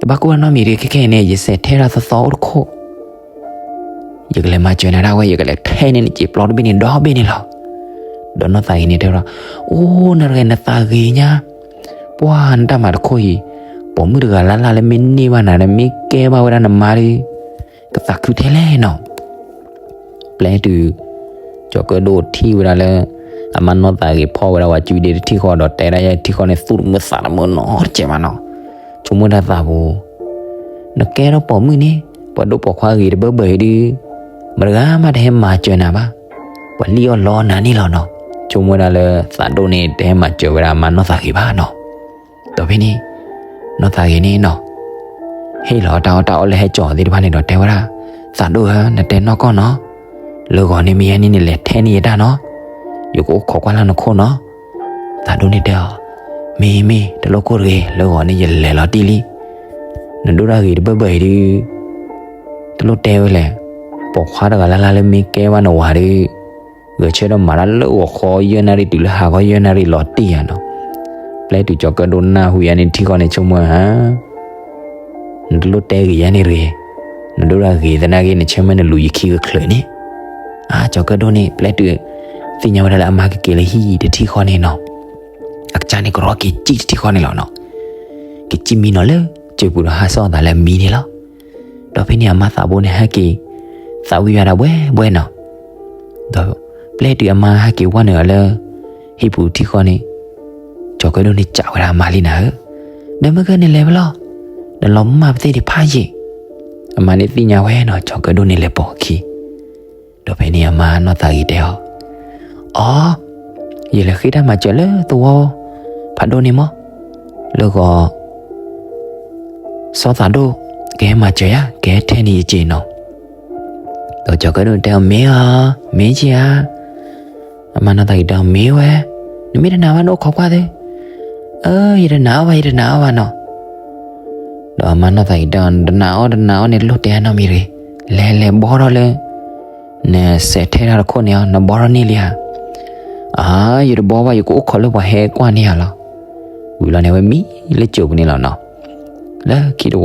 တဘၣ်ကိၢ်ဘၣ်နီတမံၤတဂ့ၤ, ခဲခဲအံၤန့ၣ် ယစဲးထဲတၢ်သီသီအိၣ်တခိၣ်, ယကလဲၤမၤစၢၤနၤဒၣ်ဝဲ, ယကလဲၤထဲန့ၢ်နစံာ်ပျီတဘ့ၣ်န့ၣ်ဒီဘ့ၣ်န့ၣ်လီၤ. ဒီးနီၢ်သးဂ့ၤန့ၣ်တဲဝဲဒၣ်, အိၣ် နၤတဂၤအံၤနသးဂ့ၤညါ, ပှၤနတၢ်မၤတခိၣ်အံၤ, ပိာ်မုၣ်တဂၤလၢ်လၢ်လၢမ့ၢ်န့ၢ်ဘၣ်နၤဒီး မ့ၢ်ကဲဘၣ်ဝဲဒၣ်နမါဒီး ကသးခုထဲလဲၣ်နီၤ. ပျဲတုၤ ကၠီၤကၢၣ်ဒိၣ်ထံၣ်ဝဲဒၣ်လၢ အမါနီၢ်သးဂ့ၤဖီၣ်ဝဲဒၣ်ဝၤစုဒ့တထံၣ်ဃီဒီး တဲဒၣ်ယဲထံၣ်ဃီန့ၣ် သူၣ်တမုာ်သးတမုာ်နီတစဲးဘၣ်နီၤ. ဆိကမိၣ်ဒၣ်သးပူၤ, နကဲထီၣ်ပိာ်မုၣ်န့ၣ် ပှၤဒိၣ်ပိာ်ခွါဂ့ၤတဘၢဘၢအံၤဒုး မတဂၤမးတဟဲမၤစၢၤနၤဘၣ်, ပှၤလံၣ်အီၣ်လီနၤန့ၣ်လီၤနီၤ. ဆိကမိၣ်ဝဲဒၣ်လၢသးဒိၣ်န့ၣ် တဟဲမၤစၢၤဝဲဒၣ်အမါနီၢ်သးဂ့ၤဘၣ်နီၤ. ဒီးဖဲန့ၣ် နီၢ်သးဂ့ၤန့ၣ်နီၤ ဟ့ၣ်လီၤတၢ်အီၣ်တၢ်အီလၢဟဲကၠီၤသ့ၣ်တဖၣ်န့ၣ်ဒီးတဲဝဲဒၣ်, သးဒိၣ်ဧၢ, နတဲနီၢ်ကီၢ်နီၤ, လၢဂီၤန့ၣ်မ့ၢ်ယဲန့ၣ်န့ၣ် လဲၤထဲန့ၢ်ယတၢ်နီၤ, ယကအိၣ်ခိးကွၢ်လၢနခိၣ်နီၤ. သးဒိၣ်န့ၣ်တဲအီၤ, မ့ၢ်မ့ၢ် တလိၣ်ကိၢ်တဂ့ၤ, လၢဂီၤန့ၣ်ယလဲၤလီၤတံၢ်လံ. နဒိၣ်တၢ်ဂ့ၤတဘၢဘၢအံၤဒုး တလိၣ်တဲဝဲလဲၣ်, ပိာ်ခွါတဂၤလၢ်လၢ်လၢမ့ၢ်ကဲဘၣ်နဝၤဒီး ဂဲၤဆၢထၢၣ်မၤတၢ်လၢဂီၤခီယဲၢ်နၣ်ရံၣ်တုၤလၢဟါခီယဲၢ်နၣ်ရံၣ်လီၤတံၢ်ဧါနီၤ. ပျဲတုၤကၠီၤကၢၣ်ဒိၣ်နၢ်ဟူယၤန့ၣ်ထံၣ်ဃီန့ၣ် ဆိကမိၣ်ဧါ, နတလိၣ်တဲဂ့ၤယၤန့ၣ်တဂ့ၤ, နဒိၣ်တၢ်ဂ့ၤသနာ်က့ နဆၢမုၢ်နလူၤယခံကချုးန့ၣ်. အါ ကၠီၤကၢၣ်ဒိၣ်န့ၣ် ပျဲတုၤသ့ၣ်ညါဝဲဒၣ်လၢအမါကက့ၤလၢဟံၣ်တထံၣ်ဃီန့ၣ်နီၤ, အကစၢ်န့ၣ်ကရီက့ၤစံၣ်တထံၣ်ဃီန့ၣ်လီၤနီၤ. က့ၤစံၣ်မံနီၤလၢ စၢၤပူၤဒီးဟးစီၣ်အသးလၢအမံန့ၣ်လီၤ. ဒီးဖဲန့ၣ်အမါသးဘိန့ၣ်ဟဲက့ၤ သးဝံၣ်ဝဲဒၣ်ဘှဲဘှဲနီၤ. ဒီးပျဲတုၤအမါဟဲက့ၤဝဲနုာ်အီၤလၢ ဟံၣ်ပူၤထံၣ်ဃီန့ၣ် ကၠီၤကၢၣ်ဒိၣ်န့ၣ်စံးဝဲဒၣ်အမါလံနၤဧၢ, ဒီးမ့ၢ်ကဲနလဲၤဝဲလီၤ, နလီၤမၢ်ပသ့ၣ်ဒံးဖးယံာ်. အမါန့ၣ်သ့ၣ်ညါဝဲနီၤ ကၠီၤကၢၣ်ဒိၣ်န့ၣ်လဲၤပိာ်အခံ. ဒီးဖဲန့ၣ်အမါနီၢ်သးဂ့ၤတဲအီၤ, အီ, ယလဲၤဃ့တၢ်မၤစၢၤလၢသဝီဖးဒိၣ်န့ၣ်မး, လၢဂီၤ စီၤသးဒိၣ် ကဟဲမၤစၢၤယၤ ကဟဲထဲန့ၢ်ယစ့နီၤ. ဒီးကၠီၤကၢၣ်ဒိၣ်တဲအီၤ မ့ၢ်ဧါ, မ့ၢ်က့ဧါ. အမါနီၢ်သးဂ့ၤတဲအီၤ မ့ၢ်ဝဲ, နမ့ၢ်တနာ်ဘၣ်နအိၣ်ခိးကွၢ်သ့. အၢ ယတနာ်အီၣ်ဘၣ် ယတနာ်အီၣ်ဘၣ်နီၤ. ဒီးအမါနီၢ်သးဂ့ၤတဲအီၤ တနာ်အီၣ်တနာ်အီၣ်န့ၣ် တလိၣ်တဲနီတမံၤတဂ့ၤ, လဲၤလဲၤဘှီထီၣ်လၢ နစဲးထဲတၢ်တခိၣ်န့ၣ်အီၤ နဘှီထီၣ်န့ၢ်လံဧါ. အၢ ယတဘှီဘၣ် ယကအိၣ်ခိးလၢပှၤဟဲကွၢ်န့ၢ်ဧါလီၤ. ဝံၤလီၤန့ၣ် အဝဲမံလၢစၢၤပူၤန့ၣ်လီၤနီၤ. လၢခံတဝီ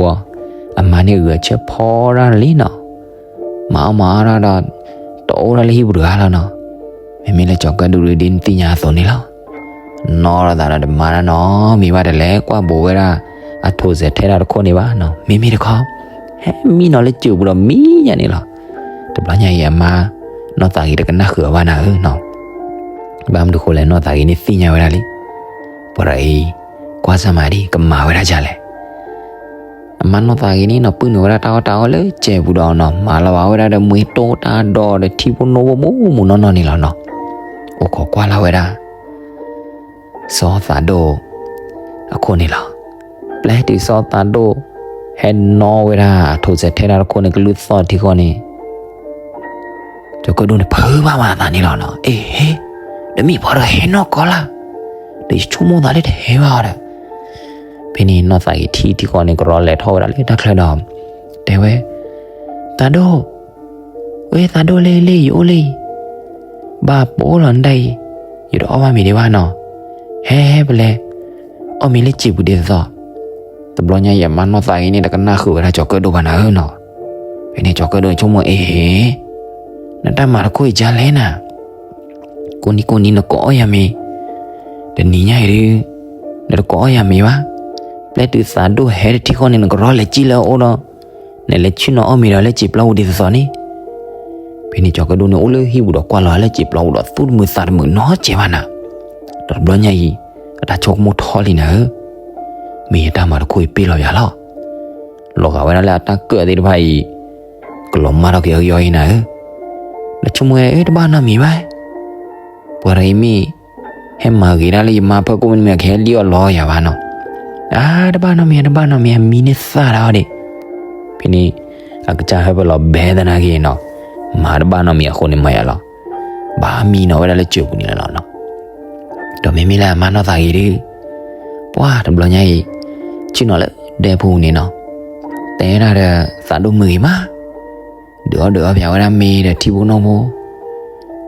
အမါန့ၣ်ဂုာ်အဆၢဖီရၣ်လံနီၤ. မၤအီၣ်မၤအီၣ်ထီၣ်ဒီး တအိၣ်ဒၣ်လၢဟံၣ်ပူၤတဂၤလီၤနီၤ. မ့မ့ၢ်လၢကၠီၤကၢၣ်ဒိၣ်ဒုးဒ်နသ့ၣ်ညါအသိးန့ၣ်လီၤ. နီၢ်ထီၣ်သးဒီးတမၤတၢ်နီတမံၤဘၣ် တလဲၤကွၢ်ဘူးဝဲဒၣ် အထိးစဲးထဲတၢ်တခိၣ်န့ၣ်ဘၣ်နီၤ. မ့မ့ၢ်တခီ ဟဲမံနီၤလၢစၢၤပူၤဒီးမံယၤန့ၣ်လီၤ. တဘျီညါအံၤအမါ နီၢ်သးဂ့ၤ တကနၣ်ဃုာ်အီၤဘၣ်နၤဧၢနီၤ. ဘၣ်မနုၤဃိလဲၣ် နီၢ်သးဂ့ၤန့ၣ်သ့ၣ်ညါဝဲဒၣ်လံ. ပှၤတဂၤအံၤ ကွၢ်စၢ်မၤဒ် ကမၤဝဲဒၣ်ဒ်လဲၣ်. အမါနီၢ်သးဂ့ၤန့ၣ်နီၤ ပုၢ်နုာ်ဝဲဒၣ်တၢ်အီၣ်တၢ်အီလၢစဲးပူၤဒီးနီၤ မၤလီၤဘၣ်ဝဲဒၣ်ဒီးမှ့တိတၢ်ဒီး ဒီးထံဖိနိဖိမုၢ်မုၢ်နီၢ်နီၢ်န့ၣ်လီၤနီၤ. အိၣ်ခိးကွၢ်လၢ်ဝဲဒၣ် စီၤသးဒိၣ် အခိၣ်န့ၣ်လီၤ. ပျဲတုၤစီၤသးဒိၣ် ဟဲနီၣ်ဝဲဒၣ်အထိးစဲးထဲတၢ်တခိၣ်န့ၣ် ကလုၢ်သီၣ်ထံဃီန့ၣ် ကၠီၤကၢၣ်ဒိၣ်န့ၣ် ဖုးဘၣ်ဝဲအသးန့ၣ်လီၤနီၤ. အ့ဟ့, တမ့ၢ်ပှၤတဂၤဟဲနီၢ်ကီၢ်လၢ်, ဒီးယဆိကမိၣ်သးလၢတဟဲဘၣ်အီၤဒီး, ဖဲန့ၣ်နီၢ်သးဂ့ၤထံၣ်ထံဃီန့ၣ် ကရီလဲၤထီၣ်ဝဲဒၣ်လၢတၢ်ချၢဒီး, တဲဝဲ, သးဒိၣ်, ဝဲသးဒိၣ်လၢလၢယအိၣ်လၢအံၤ, ဘၣ်ပိာ်လီၤနတၢ်အံၤ, ယတအီၣ်ဘၣ်မ့ၤဒံးဘၣ်နီၤ, ဟဲဟဲပလဲၤ အီၣ်မ့ၤလၢစံာ်ပူၤဒ်သိးသိး. တဘျီညါအံၤအမါနီၢ်သးဂ့ၤန့ၣ် တကနၣ်ဃုာ်ဝဲဒၣ်ကၠီၤကၢၣ်ဒိၣ်ဘၣ်နၤဧၢနီၤ. ဖဲန့ၣ်ကၠီၤကၢၣ်ဒိၣ်န့ၣ်ဆိကမိၣ် အ့ဟ့, နတၢ်မၤတခိၣ်အံၤကလဲၣ်နၤ, ကိးနံၤကိးနံၤနကအီၣ်ယၤမ့ၤ, တနံၤညါအံၤဒုး, နတကအီၣ်ယၤမ့ၤဘၣ်. ပျဲတုၤသးဒိၣ်ဟဲတထံဃီန့ၣ် နကရီလဲၤစံၣ်လၢအအိၣ်ဒီး, နလဲၤဆ့ၣ်နီၤအီၣ်မ့ၤဒီးလၢစံာ်ပျီပူၤဒ်သိးသိးန့ၣ်. ဖဲန့ၣ်ကၠီၤကၢၣ်ဒိၣ်န့ၣ်အိၣ်လၢဟံၣ်ပူၤဒီးကွၢ်လီၤလၢစံာ်ပျီပူၤဒီး သူၣ်တမုာ်သးတမုာ်နီတစဲးဘၣ်နၤ. ဒီးတဘျီညါအံၤ, အတၢ်ဆိကမိၣ်ထီၣ်လံနၤဧၢ, မ့ၢ်ယတၢ်မၤတခိၣ်အံၤပ့ၢ်လီၤယၤလီၤ. လီၤဂာ်ဝဲဒၣ်လၢအတၢ်ကၢၣ်သ့ၣ်တဖၣ်အံၤ, ကလီၤမၢ်ထီၣ်က့ၤအီၤက့ၤအီၤအံၤနၤဧၢ. ဒီးဆိကမိၣ်ဝဲ အ့ တဘၣ်နီတမံၤဘၣ်, ပှၤတဂၤအံၤမ့ၢ် ဟဲမၤဂ့ၤဒၣ်လၢယမါဖၢခိၣ်မ့တမ့ၢ် ကဟဲလံၣ်အီၣ်လီအီၣ်ယၤဘၣ်နီၤ. အါ တဘၣ်နီတမံၤ တဘၣ်နီတမံၤ အမံၤန့ၣ်သၣ်ဒၣ်အီၤဒံး. ဖဲန့ၣ် အကစၢ်ဟၢဖၢလီၤဘဲသနာ်က့နီၤ, မၤတဘၣ်နီတမံၤအဃိန့ၣ်မၤယၤလီၤ. ဘၣ်မံနီၤဝဲဒၣ်လၢစံာ်ပူၤန့ၣ်လီၤနီၤ. ဒီးမ့မ့ၢ်လၢအမါနီၢ်သးဂ့ၤဒုး, ပှၢ်တဘျီညါအံၤ, ဆ့ၣ်နီၤလၢဒဲဖိပူၤန့ၣ်နီၤ, တဲဒၣ်ဒီးသးဒိၣ်မုာ်ဂ့ၤမး, ဒုးအီၣ်ဒုးအီပၠးဝဲဒၣ်မ့ၤဒီးထံဖိကီၢ်ဖိ,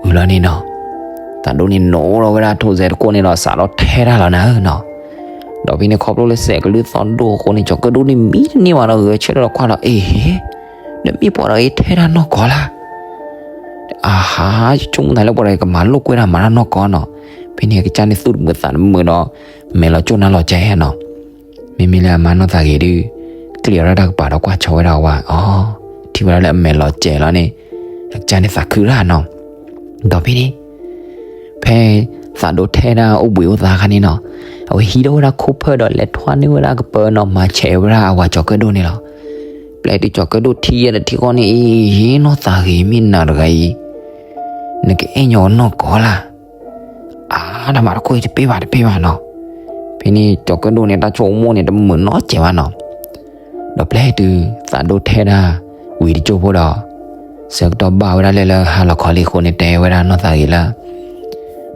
ဝံၤလီၤန့ၣ်နီၤ, သးဒိၣ်န့ၣ်နိးထီၣ်ဝဲဒၣ်ထိၣ်စဲးတခိၣ်န့ၣ်ဒီးစးထီၣ်ထဲတၢ်လီၤနၤဧၢနီၤ. ဒီးဖဲန့ၣ်ခီဖျိလၢစဲးကလုၢ်သီၣ်ဒိၣ်အဃိန့ၣ် ကၠီၤကၢၣ်ဒိၣ်န့ၣ်မံတန့ၢ်ဘၣ်ဒီးဂဲၤဆၢထၢၣ်ဒီးကွၢ်လီၤ အ့ဟ့, နမ့ၢ်ပှၤဒီးအ့ထဲတၢ်နီၢ်ကီၢ်လၢ်. အဟါ, ယဆိကမိၣ်သးလၢပှၤဒီးကမၤလိာ်ကွဲတၢ်မၤတၢ်နီၢ်ကီၢ်နီၤ. ဖဲန့ၣ်အကစၢ်န့ၣ်သူၣ်တမုာ်သးတမုာ်ဒီး, မဲာ်လီၤကၠိၣ်နါလီၤကဲနီၤ. မ့မ့ၢ်လၢအမါနီၢ်သးဂ့ၤဒုး, ကျ့ၤအီၤဒၣ်တၢ်ကပၤဒီးကွၢ်ဆိဝဲဒၣ်ဝဲ, အီ, ထံၣ်ဝဲဒၣ်လၢအမဲာ်လီၤကဲလီၤန့ၣ်, အကစၢ်န့ၣ်သးခုတၢ်နီၤ. ဒီးဖဲန့ၣ် ဖဲသးဒိၣ်ထဲဒၣ်အိၣ်ဘှံးအိၣ်သါအခါန့ၣ်နီၤ, အဝဲဟံးထီၣ်ဝဲဒၣ်ခိၣ်ဖၢၣ်ဒီးလဲၤထွါန့ၢ်ဝဲဒၣ်ကပၢၤနီၤ မၤဆဲးဝဲဒၣ်အဝၤကၠီၤကၢၣ်ဒိၣ်န့ၣ်လီၤ. ပျဲတုၤကၠီၤကၢၣ်ဒိၣ်ထံၣ်ဝဲဒၣ်တထံဃီန့ၣ် အ့ နီၢ်သးဂ့ၤမ့ၢ်နၤတဂၤအံၤ, နကအဲၣ်ညီနီၢ်ကီၢ်လၢ်. အါ တၢ်မၤတခိၣ်အံၤတပ့ၢ်ဘၣ်တပ့ၢ်ဘၣ်နီၤ. ဖဲန့ၣ်ကၠီၤကၢၣ်ဒိၣ်န့ၣ် တၢ်ဆိကမိၣ်န့ၣ် တမုာ်နီတစဲးဘၣ်နီၤ. ဒီးပျဲတုၤသးဒိၣ်ထဲဒၣ်ဝံၤတကၠိၢ်ဖိဒီး, ဆၢကတီၢ်ဘၣ်ဝဲဒၣ်လၢလၢဟါလီၤခီလံအဃိန့ၣ် တဲဝဲဒၣ်နီၢ်သးဂ့ၤလၢ,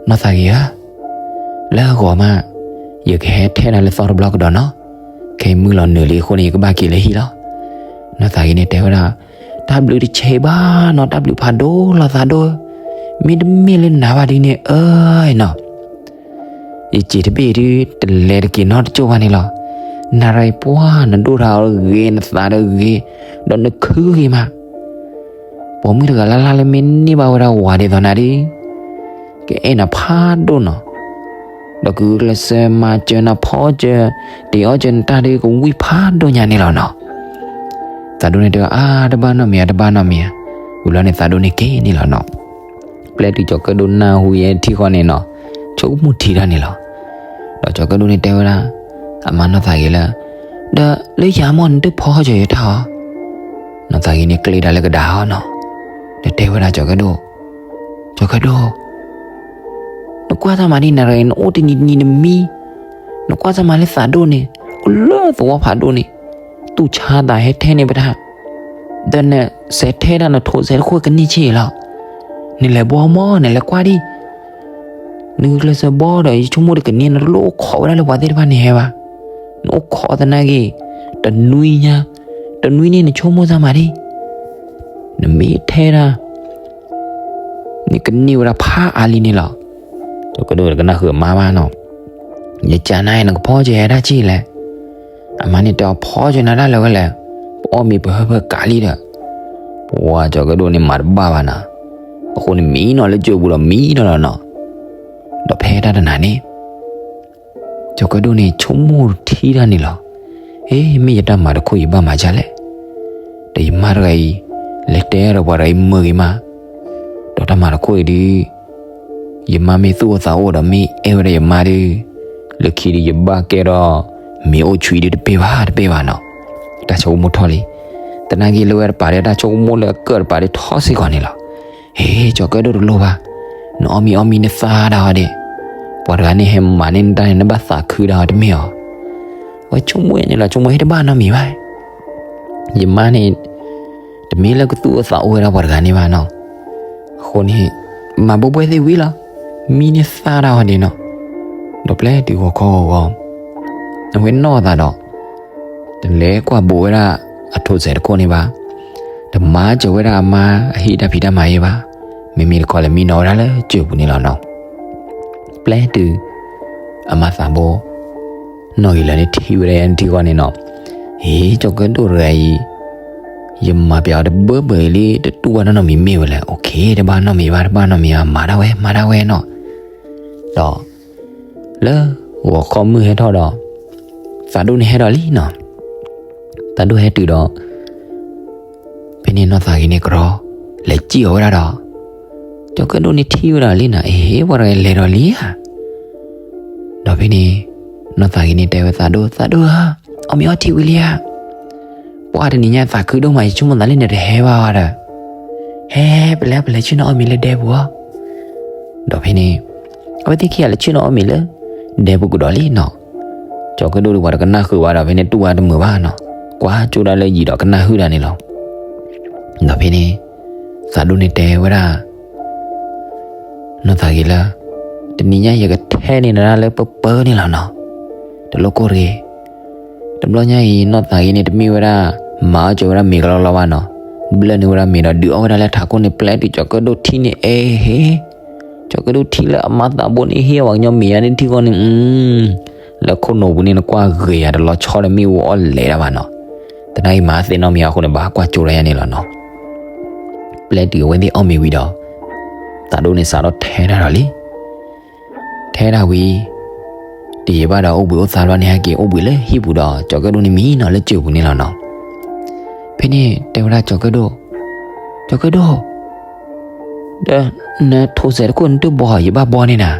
နီၢ်သးဂ့ၤဧၢ, လၢဂီၤမး, ယကဟဲထဲဒၣ်လၢသီတဘျီကဒီးနီၤ, ခဲအံၤမုၢ်လီၤနုာ်လံအဃိန့ၣ် ယကဘၣ်က့ၤလၢဟံၣ်လီၤ. နီၢ်သးဂ့ၤန့ၣ်တဲဝဲဒၣ်, တၢ်ဘျုးတဆံးဘၣ်နီၤ, တၢ်ဘျုးဖးဒိၣ်လီၤသးဒိၣ်, မ့တမ့ၢ်လၢနၤဘၣ်ဒ်န့ၣ် အၢ နီၤ ယစံာ်တဘ့ၣ်ဒုး တလဲၤတက့ၤနီတကၠိၢ်ဘၣ်န့ၣ်လီၤ. နၤရၤအံၤပှၢ် နဒိၣ်ထီၣ်ဂ့ၤ နသးဒီးဂ့ၤ, ဒီးနခုဂ့ၤမး, ပိာ်မုၣ်တဂၤလၢ်လၢ်လၢမ့ၢ်န့ၢ်ဘၣ်ဝဲဒၣ်ဝၤဒ်သိးနၤဒီး, ကအဲၣ်နၤဖးဒိၣ်နီၤ, ဒီးကဂုာ်ကျဲးစၢးမၤစၢၤနၤဖီစၢၤ, တ့ၤအီၣ်စၢၤနတၢ်ဒီး ကဝံၣ်ဖးဒိၣ်ညါန့ၣ်လီၤနီၤ. သးဒိၣ်န့ၣ်တဲအါ တဘၣ်နီတမံၤ တဘၣ်နီတမံၤ, ဝံၤလီၤန့ၣ်သးဒိၣ်န့ၣ်က့ၤန့ၣ်လီၤနီၤ. ပျဲတုၤကၠီၤကၢၣ်ဒိၣ်နၢ်ဟူယဲထံဃီန့ၣ်နီၤ, ဆိကမိၣ်ထံတၢ်န့ၣ်လီၤ. ဒီးကၠီၤကၢၣ်ဒိၣ်န့ၣ်တဲဝဲဒၣ်, အမါနီၢ်သးဂ့ၤလၢ, ဒီးလၢယၤမ့ၢ်နတဖီစၢၤယတၢ်အီၤ, နီၢ်သးဂ့ၤန့ၣ်ကျ့ဒၣ်လၢကဒါအီၤနီၤ, ဒီးတဲဝဲဒၣ်ကၠီၤကၢၣ်ဒိၣ်, ကၠီၤကၢၣ်ဒိၣ် နကွၢ်တၢ်မၤဒ်နၤရၤအံၤ နအိၣ်တနံၤတနံၤနမံ, နကွၢ်တၢ်မၤလၢသးဒိၣ်န့ၣ်, အိၣ်လၢသဝီဖးဒိၣ်န့ၣ်, သူၣ်ဆါသးဟဲထဲန့ၢ်ပတၢ်, ဒီးနစဲးထဲဒၣ်နထိးစဲးတခိၣ်ကန့ၢ်ဆံးလီၤ. နလဲၤဘီမး နလဲၤကွၢ်ဒံး, နဂုာ်ကျဲးစၢးဘီဒီး ယဆိကမိၣ်တကန့ၢ် နတလိၣ်အိၣ်ခိးဝဲဒၣ်လၢပှၤသ့ၣ်တဖၣ်န့ၣ်ဟဲဘၣ်, နအိၣ်ခိးသနာ်က့, တနွံညါ, တနွံန့ၣ်နဆိကမိၣ်တၢ်မၤဒ် နမ့ၢ်ထဲဒၣ် နကန့ၢ်ဝဲဒၣ်ဖးအါလံန့ၣ်လီၤ. ကၠီၤကၢၣ်ဒိၣ်တကနၣ်ဃုာ်အမါဘၣ်နီၤ, ယကနၤအံၤ နကဖီစၢၤယဲဒၣ်ဆံးလဲၣ်, အမါန့ၣ်တဲအီၤ ဖီစၢၤနၤတၢ်လၢာ်ဝဲလဲၣ်, ပအီၣ်မ့ၤပဟၢဖၢကးလံဒီး, ပှၤကၠီၤကၢၣ်ဒိၣ်န့ၣ်မၤတဘၣ်ဘၣ်နၤ, အဃိန့ၣ်မံနီၤလၢကၠိပူၤဒီးမံနီၤလီၤနီၤ. ဒီးဖဲတၢ်တနၤန့ၣ် ကၠီၤကၢၣ်ဒိၣ်န့ၣ်ဆိကမိၣ်ထံတၢ်န့ၣ်လီၤ. အ့ မ့ၢ်ယတၢ်မၤတခိၣ်ယဘၣ်မၤဒ်လဲၣ်, ဒီးယမါတဂၤအံၤ, လဲၤတဲဒီးပှၤတဂၤအံၤမုာ်ဂ့ၤမး, ဒီးတၢ်မၤတခိၣ်အံၤဒုး ယမါမ့ၢ်သူၣ်အိၣ်သးအိၣ်ဒီးမ့ၢ်အဲၣ်ဝဲဒၣ်ယမါဒုး, လၢခံဒုးယဘၣ်ကဲထီၣ် မ့ၤအိၣ်ဆွံဒုးတပ့ၢ်ဘၣ်တပ့ၢ်ဘၣ်နီၤ. တၢ်ဆိကမိၣ်ထီၣ်လံ, သနာ်က့လၢဝဲတပၤဒီး တၢ်ဆိကမိၣ်လၢအကၢၣ်တပၤဒီးထီၣ်စ့ၢ်ကီးန့ၣ်လီၤ. ဟ့ ကၠီၤကၢၣ်ဒိၣ်တလိၣ်ဘၣ်, နအီၣ်မ့ၤအီၣ်မံၤနသးဒၣ်အီၤဒံး, ပှၤတဂၤန့ၣ်ဟဲမၤန့ၢ်နတၢ်န့ၣ် နဘၣ်သးခုဒၣ်အီၤတမ့ၢ်အီၤ. အဝဲဆိကမိၣ်န့ၣ်လီၤ, ဆိကမိၣ်ဟ့ၣ်တဘၣ်နီတမံၤဘၣ် ယမါန့ၣ်, တမ့ၢ်လၢကသူၣ်အိၣ်သးအိၣ်ဝဲဒၣ်ပှၤတဂၤန့ၣ်ဘၣ်နီၤ. ကိးန့ၣ် မၤဘိဘှဲသ့ၣ်ဝံၤလီၤ, မံန့ၢ်သၣ်တၢ်ဝဲဒၣ်နီၤ, ဒီးပျဲတုၤဂီၤခီဂီၤဂီၤ အဝဲနီၢ်သးဒီး တလဲၤကွၢ်ဘိးဝဲဒၣ်အထိးစဲးတခိၣ်န့ၣ်ဘၣ်, တမၤစၢၤဝဲဒၣ်အမါအဟံၣ်တၢ်ဖံးတၢ်မၤအံၤဘၣ်, မ့မ့ၢ်တခီလဲၤမံနီၤဝဲဒၣ်လၢစၢၤပူၤန့ၣ်လီၤနီၤ. ပျဲတုၤ အမါသးဘိ နီၢ်ဂ့ၤလၢာ်န့ၣ်ထံၣ်ဝဲဒၣ်ယၤန့ၣ်ထံဃီန့ၣ်နီၤ, အ့ ကၠီၤကၢၣ်ဒိၣ်တဂၤအံၤ ယမၤပျးအီၤတဘၢဘၢအံၤလံ တတူၢ်ဘၣ်နီတမံၤမ့ၢ်ဝဲလဲၣ်, အိၣ်ခ့ တဘၣ်နီတမံၤဘၣ် တဘၣ်နီတမံၤဘၣ် မၤဒၣ်ဝဲ မၤဒၣ်ဝဲနီၤ. ဒီး လၢဂီၤခီမုၢ်ဟဲထီၣ်ဒီး သးဒိၣ်န့ၣ်ဟဲဒီးလံနီၤ, သးဒိၣ်ဟဲတုၤဒီး ဖဲန့ၣ်နီၢ်သးဂ့ၤန့ၣ်ကရီ လဲၤစံၣ်အီၤဝဲဒၣ်ဒီး ကၠီၤကၢၣ်ဒိၣ်န့ၣ်ထံၣ်ဝဲဒၣ်လံနီၤ, အ့ ပှၤတဂၤလဲၤဒီးလံဧါ. ဒီးဖဲန့ၣ် နီၢ်သးဂ့ၤန့ၣ်တဲဝဲသးဒိၣ်, သးဒိၣ်ဧၢ, အီၣ်မ့ၤအီထံဝံၤလံဧါ. ပှၤတနံၤညါသးခုဒိၣ်မး ယဆိကမိၣ်သးလၢနတဟဲဘၣ်ဝဲဒီး, ဟဲ ပလဲၤ ပလဲၤဆ့ၣ်နီၤအီၣ်မ့ၤလၢဒဲပူၤအီၤ. ဒီးဖဲန့ၣ် အဝဲသ့ၣ်ခံဂၤလဲၤဆ့ၣ်နီၤအီၣ်မ့ၤလၢ ဒဲပူၤကဒီးလံနီၤ. ကၠီၤကၢၣ်ဒိၣ်ဒီးပှၤတကနၣ်ဃုာ်ဘၣ်ဒီး ဖဲန့ၣ်တူၢ်ဝဲတမုာ်ဘၣ်နီၤ, ကွၢ်ကၠိဒၣ်လၢယံၤဒီးကနၣ်ဟုၣ်ဒၣ်န့ၣ်လီၤ. ဒီးဖဲန့ၣ် သးဒိၣ်န့ၣ်တဲဝဲဒၣ် နီၢ်သးဂ့ၤလၢ တနံၤညါယကထဲန့ၢ်နၤဒၣ်လၢပၢပၢန့ၣ်လီၤနီၤ. တလိၣ်ကိၢ်တဂ့ၤ. တဘျီညါအံၤ နီၢ်သးဂ့ၤန့ၣ်တမ့ၢ်ဝဲဒၣ် မၤအီၣ်ကၠီဝဲဒၣ်မ့ၤကလီလီဘၣ်နီၤ. ဘျၢၣ်န့ၢ်ဝဲဒၣ်မ့ၤဒီးဒုးအီၣ်ဝဲဒၣ်လၢထးခိၣ်န့ၣ် ပျဲတုၤကၠီၤကၢၣ်ဒိၣ်ထံၣ်န့ၣ် အ့ဟ့ ကၠီၤကၢၣ်ဒိၣ်ထံၣ်လၢအမါသးဘိန့ၣ်ဟ့ၣ်အီၤပှၤကညီမ့ၤယါန့ၣ်ထံဃီန့ၣ် လၢခိၣ်နူာ်ပူၤန့ၣ် နကွၢ်ဂ့ၤယၤတလီၤဆီဒီးမ့ၣ်အူအီၣ်လဲၤဒၣ်ဘၣ်နီၤ. သနာ်က့မၤသ့ၣ်နီၣ်မ့ၢ်အဃိန့ၣ် ဘၣ်ကွၢ်ကၠိဒၣ်ယါန့ၣ်လီၤနီၤ. ပျဲတုၤအဝဲသ့ၣ်အီၣ်မ့ၤဝံၤဒီး သးဒိၣ်န့ၣ်စးထီၣ်ထဲဒၣ်ဒီးလံ. ထဲဒၣ်ဝံၤ တယံာ်ဘၣ်ဒီးအိၣ်ဘှံးအိၣ်သါဘျီန့ၣ် ဟဲက့ၤအိၣ်ဘှံးလၢဟံၣ်ပူၤဒီး ကၠီၤကၢၣ်ဒိၣ်န့ၣ်မံနီၤလၢစၢၤပူၤန့ၣ်လီၤနီၤ. ဖဲန့ၣ်တဲဝဲဒၣ်ကၠီၤကၢၣ်ဒိၣ်, ကၠီၤကၢၣ်ဒိၣ် ဒီးနထိးစဲးတခိၣ်နတဘီ ယဘၣ်ဘီန့ၢ်နၤ.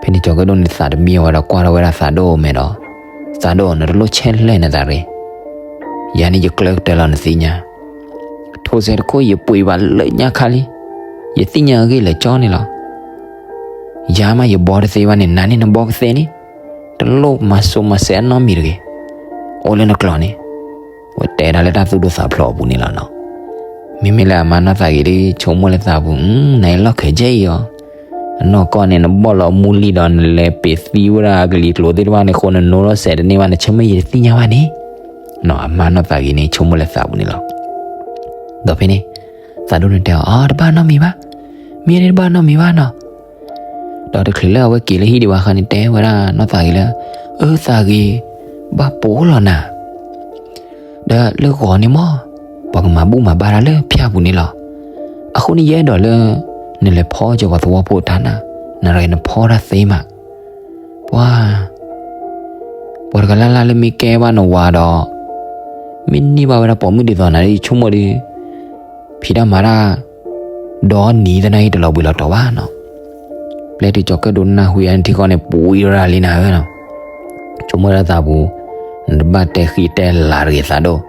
ဖဲန့ၣ်ကၠီၤကၢၣ်ဒိၣ်န့ၣ်သးတမံဝဲဒီးကွၢ်ထီၣ်ဝဲဒၣ်သးဒိၣ်မဲာ်ဒီး, သးဒိၣ် နတလိၣ်ဆဲးလဲၣ်နသးရ့, ယၤန့ၣ်ယကျၢကတၢၢ်လီၤနသ့ၣ်ညါ. ထိးစဲးတခိၣ်ယပှ့ၤဘၣ်လၢညါခါလံ, ယသ့ၣ်ညါအဂ့ၢ်လၢာ်ကၠီန့ၣ်လီၤ. ယၤမးယဘီတသ့ဘၣ်န့ၣ် နၤန့ၣ်နဘီကသ့န့ၣ်, တလိၣ်မၤစိၤမၤစဲးအနီတမံၤတဂ့ၤ, အိၣ်လၢနကျိၤန့ၣ်. ဝဲတဲဒၣ်လၢတၢ်သူၣ်ဒိၣ်သးဖျိးအပူၤန့ၣ်လီၤနီၤ. မ့မ့ၢ်လၢအမါနီၢ်သးဂ့ၤဒီး ဆိကမိၣ်လၢသးပူၤ, နအံၤလီၢ်ခံကဲအံၤအီၤ, အနီၢ်ကီၢ်န့ၣ် နဘီၣ်လီၤမူလံဒီး နလဲၤပ့ၤသံဝဲဒၣ်အကလံၤကျိၤသ့ၣ်တဖၣ်န့ၣ်အဃိ နနိလီၤစဲးတန့ၢ်ဘၣ်န့ၣ် ဆၢမ့ၢ်ယတသ့ၣ်ညါဘၣ်န့ၣ်. နီၤအမါနီၢ်သးဂ့ၤန့ၣ် ဆိကမိၣ်လၢသးပူၤန့ၣ်လီၤ. ဒီးဖဲန့ၣ် သးဒိၣ်န့ၣ်တဲအီၤ, အီ တဘၣ်နီတမံၤဘၣ်, မ့ၢ်န့ၣ်တဘၣ်နီတမံၤဘၣ်နီၤ. ဒီးတချုးလၢအဝဲက့ၤလၢဟံၣ်ဒံးဘၣ်အခါန့ၣ် တဲဝဲဒၣ်နီၢ်သးဂ့ၤလၢ, အၢ သးဂ့ၤ, ဘၣ်ပိာ်လီၤနၤ ဒီးလၢဂီၤန့ၣ်မ့ၢ် ပှၤကမၤဘူၣ်မၤဘါတၢ်လၢဖၠၣ်ပူၤန့ၣ်လီၤ. အဃိန့ၣ် ယအဲၣ်ဒိးလၢ နလဲၤဖီကၠီၤပှၤသဝီဖိတၢ်နၤ, နရ့နဖီတၢ်သ့မး. ပှၤ ပှၤတဂၤလၢ်လၢ်လၢမ့ၢ်ကဲဘၣ်နဝၤဒီး မ့ၢ်န့ၢ်ဘၣ်ဝဲဒၣ်ပိာ်မုၣ်ဒ်သိးနၤဒီး ယဆိကမိၣ်ဒီး ဖံးတၢ်မၤတၢ် ဒီနံၤသနာ်က့တလီၤဘှံးလီၤတီၤဘၣ်နီၤ. ပျဲတုၤကၠီၤကၢၣ်ဒိၣ်နၢ်ဟူယါန့ၣ်ထံဃီန့ၣ် ပူၤအံၤရၣ်လံနၤဧၢနီၤ. ဆိကမိၣ်လၢသးပူၤ နတဘၣ်တဲဃံတဲလၤတဂ့ၤသးဒိၣ်,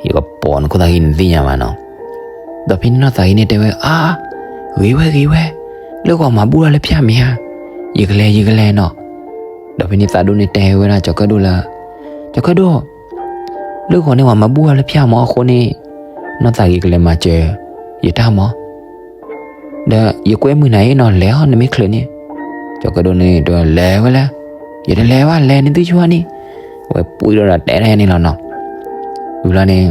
ယကပိာ်နခိၣ်သၣ်ဂံၢ်နသ့ၣ်ညါဘၣ်နီၤ. ဒီးဖဲန့ၣ်နီၢ်သးဂ့ၤန့ၣ်တဲဝဲ အါ, ဂ့ၤဝဲဂ့ၤဝဲ, လၢဂီၤမၤဘူၣ်တၢ်လၢဖၠၣ်မ့ၢ်ဧါ, ယကလဲၤယကလဲၤနီၤ. ဒီးဖဲန့ၣ်သးဒိၣ်န့ၣ်တဲဝဲဒၣ်ကၠီၤကၢၣ်ဒိၣ်လၢ ကၠီၤကၢၣ်ဒိၣ်, လၢဂီၤန့ၣ်ပှၤမၤဘူၣ်တၢ်လၢဖၠၣ်မးအဃိန့ၣ် နီၢ်သးဂ့ၤကလဲၤမၤစၢၤယတၢ်မး, ဒီးယကွဲမုာ်နၤအံၤနီၤ လဲၤအီၤ နမ့ၢ်ချုးန့ၣ်. ကၠီၤကၢၣ်ဒိၣ်န့ၣ်တဲ လဲၤဝဲလဲၣ်, ယတလဲၤဘၣ် လဲၤန့ၣ်သုဆိန့ၣ်. အဝဲပှံၢ်ထီၣ်ဒီးတဲဒၣ်ယါန့ၣ်လီၤနီၤ. ဝံၤလီၤန့ၣ်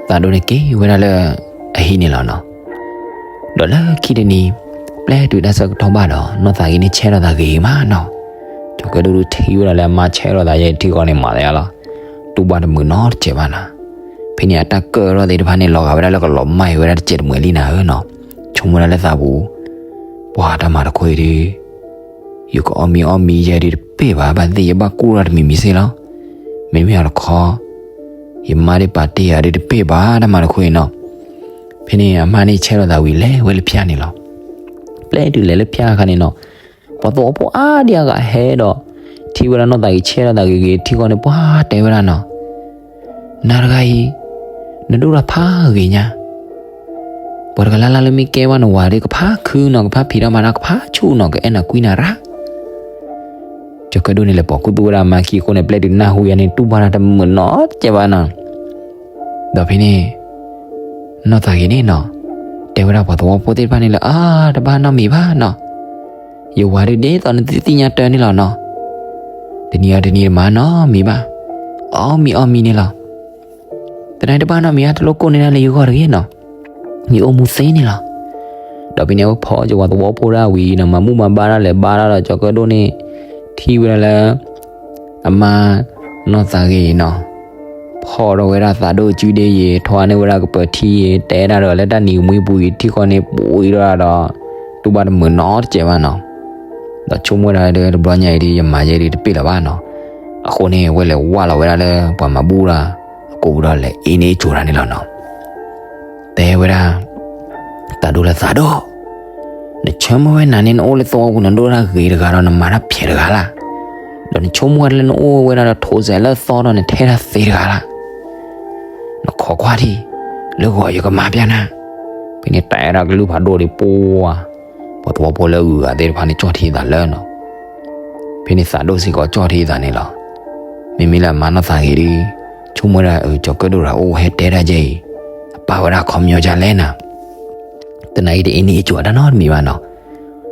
သးဒိၣ်န့ၣ်က့ၤဝဲဒၣ်လၢအဟံၣ်န့ၣ်လီၤနီၤ. ဒီးလၢခံတနံၤ ပျဲတုၤတၢ်ဆၢကတီၢ်ဘၣ်ဒီး နီၢ်သးဂ့ၤန့ၣ်ဆဲးထီၣ်သးဂ့ၤမးနီၤ. ကၠီၤကၢၣ်ဒိၣ်ဒုးထံၣ်ဝဲဒၣ်လၢအမါဆဲးထီၣ်သးယဲထံဃီန့ၣ် မၤသးယါလီၤ. တူၢ်ဘၣ်တမုာ်နီတစဲးဘၣ်နီၤ. ဖဲန့ၣ်အတၢ်ကၢၣ်ထီၣ်သ့ၣ်တဖၣ်န့ၣ် လီၤဂာ်ဝဲဒၣ်လၢကလီၤမၢ်ဝဲဒၣ်တစဲးတမှဲၤလံနၤဧၢနီၤ. ဆိကမိၣ်ဒၣ်လၢသးပူၤ ပှၤတၢ်မၤတခီအံၤဒီး ယကအီၣ်မ့ၤအီမံၤယဲဒုးတပ့ၢ်ဘၣ် ဘၣ်သ့ၣ်ယဘၣ်ကူၣ်ထီၣ်တမံၤမံၤစ့ၢ်လီၤ. မ့မ့ၢ်အီၤတခီ ယမါဒ်ပာ်တ့ၢ်ယၤဒုးတပ့ၢ်ဘၣ်တၢ်မၤတခီအံၤနီၤ. ဖဲန့ၣ်အမါန့ၣ်ဆဲးထီၣ်သးဝံၤလဲၤဝဲလၢဖၠၣ်န့ၣ်လီၤ. ပျဲတုၤလဲၤလၢဖၠၣ်အခါန့ၣ်နီၤ ပှၤသဝီဖိအါဒံအါဂၤဟဲဒီး ထံၣ်ဝဲဒၣ်နီၢ်သးဂ့ၤဆဲးထီၣ်သးဂ့ၤဂ့ၤထံဃီန့ၣ် ပှၤတဲဝဲဒၣ်နီၤ နၤတဂၤအံၤ နဒိၣ်တၢ်ဖးဂ့ၤညါ, ပှၤတဂၤလၢ်လၢ်လၢမ့ၢ်ကဲဘၣ်နဝၤဒီး ကဖးခုနီၤ ကဖးဖံးတၢ်မၤတၢ် ကဖးဆူၣ်နီၤ ကအဲၣ်နၤကွံနၤရၣ်. ကၠီၤကၢၣ်ဒိၣ်န့ၣ်လဲၤပိာ်ခူသူၣ်ဝဲဒၣ်အမါခံအဃိန့ၣ် ပျဲတုၤနၢ်ဟူယါန့ၣ် တူၢ်ဘၣ်တၢ်တမုာ်နီတစဲးဘၣ်နီၤ. ဒီးဖဲန့ၣ် နီၢ်သးဂ့ၤန့ၣ်နီၤ တဲ တဲဝဲဒၣ်ပှၤသဝီဖိသ့ၣ်တဖၣ်န့ၣ်လၢ အါ တဘၣ်နီတမံၤဘၣ်နီၤ, ယဝၤဒုးဒ်သိးနသ့ၣ်ညါတၢ်န့ၣ်လီၤနီၤ, တနံၤအံၤတနံၤတမၤနီတမံၤဘၣ်, အီၣ်မံၤအီၣ်မံၤန့ၣ်လီၤ. တနံၤတဘၣ်နီတမံၤဧါ, တလိၣ်ကိၢ်န့ၢ်ဒၣ်လၢယဂီၢ်တဂ့ၤနီၤ, ယအိၣ်မူသ့န့ၣ်လီၤ. ဒီးဖဲန့ၣ်အဝဲဖီက့ၤပှၤသဝီဖိဒၣ်ဝံၤနီၤ, မၤမူးမၤဘၣ်ဒၣ်လဲာ်ဘါဒၣ်ဒီးကၠီၤကၢၣ်ဒိၣ်န့ၣ် ထံၣ်ဝဲဒၣ်လၢ အမါနီၢ်သးဂ့ၤနီၤ, ဖီၣ်ထီၣ်ဝဲဒၣ်သးဒိၣ်အစုဒ့ယံၤ, ထွါန့ၢ်ဝဲဒၣ်ကပၢၤထံယံၤ, တဲဒၣ်ဒီးလၢတၢ်နံၤကမှံပူၤအံၤထံဃီန့ၣ် ပူၤအံၤဒီးဒီး တူၢ်ဘၣ်တမုာ်နီတစဲးဘၣ်နီၤ. ဒီးဆိကမိၣ်ဝဲဒၣ်လၢတဘျီညါအံၤဒ် ယမၤယဲဒ်တပ့ၢ်လၢၤဘၣ်နီၤ. အဃိန့ၣ် ဝဲလဲၤဝၢ်လီၤဝဲဒၣ်လၢပှၤမၤဘူၣ်တၢ်အကိာ်ပူၤဒီး လဲၤအ့န့ၢ်အကိၤတၢ်န့ၣ်လီၤနီၤ. တဲဝဲဒၣ် သးဒိၣ်လၢသးဒိၣ်, နဆၢမုၢ်ဝဲနၤန့ၣ် နအိၣ်လၢသဝီပူၤ နဒိၣ်တၢ်ဂ့ၤတဂၤဒီး နမၤတၢ်ဖျဲးတဂၤလၢ်, ဒီးနဆိကမိၣ်ဝဲဒၣ်လၢနအိၣ်ဝဲဒၣ်ဒီးထိးစဲးလၢအသီဒီး နထဲတၢ်သ့တဂၤလၢ်, နခိးကွၢ်ထံၣ် လၢဂီၤယကမၤပျဲနၤ. ဖဲန့ၣ်တဲဒၣ်ကလုၢ်ဖးဒိၣ်ဒံးပှၤ, ပှၤသဝီဖိလၢအဂုၤအဂၤသ့ၣ်တဖၣ်န့ၣ် ကၠီၣ်ထံသးလၢနီၤ. ဖဲန့ၣ်သးဒိၣ်စ့ၢ်ကီးကၠီၣ်ထံသးန့ၣ်လီၤ. မ့မ့ၢ်လၢအမါနီၢ်သးဂ့ၤဒုး ဆိကမိၣ်ဝဲဒၣ် ကၠီၤကၢၣ်ဒိၣ်တဂၤအိၣ်ဟဲတဲဒၣ်ကဲအံၤ အပာ်ဝဲဒၣ်ခီပညီဒ်လဲၣ်နၤ, တနၤအံၤတအ့န့ၢ်အကိၤတၢ်နီတမံၤဘၣ်နီၤ.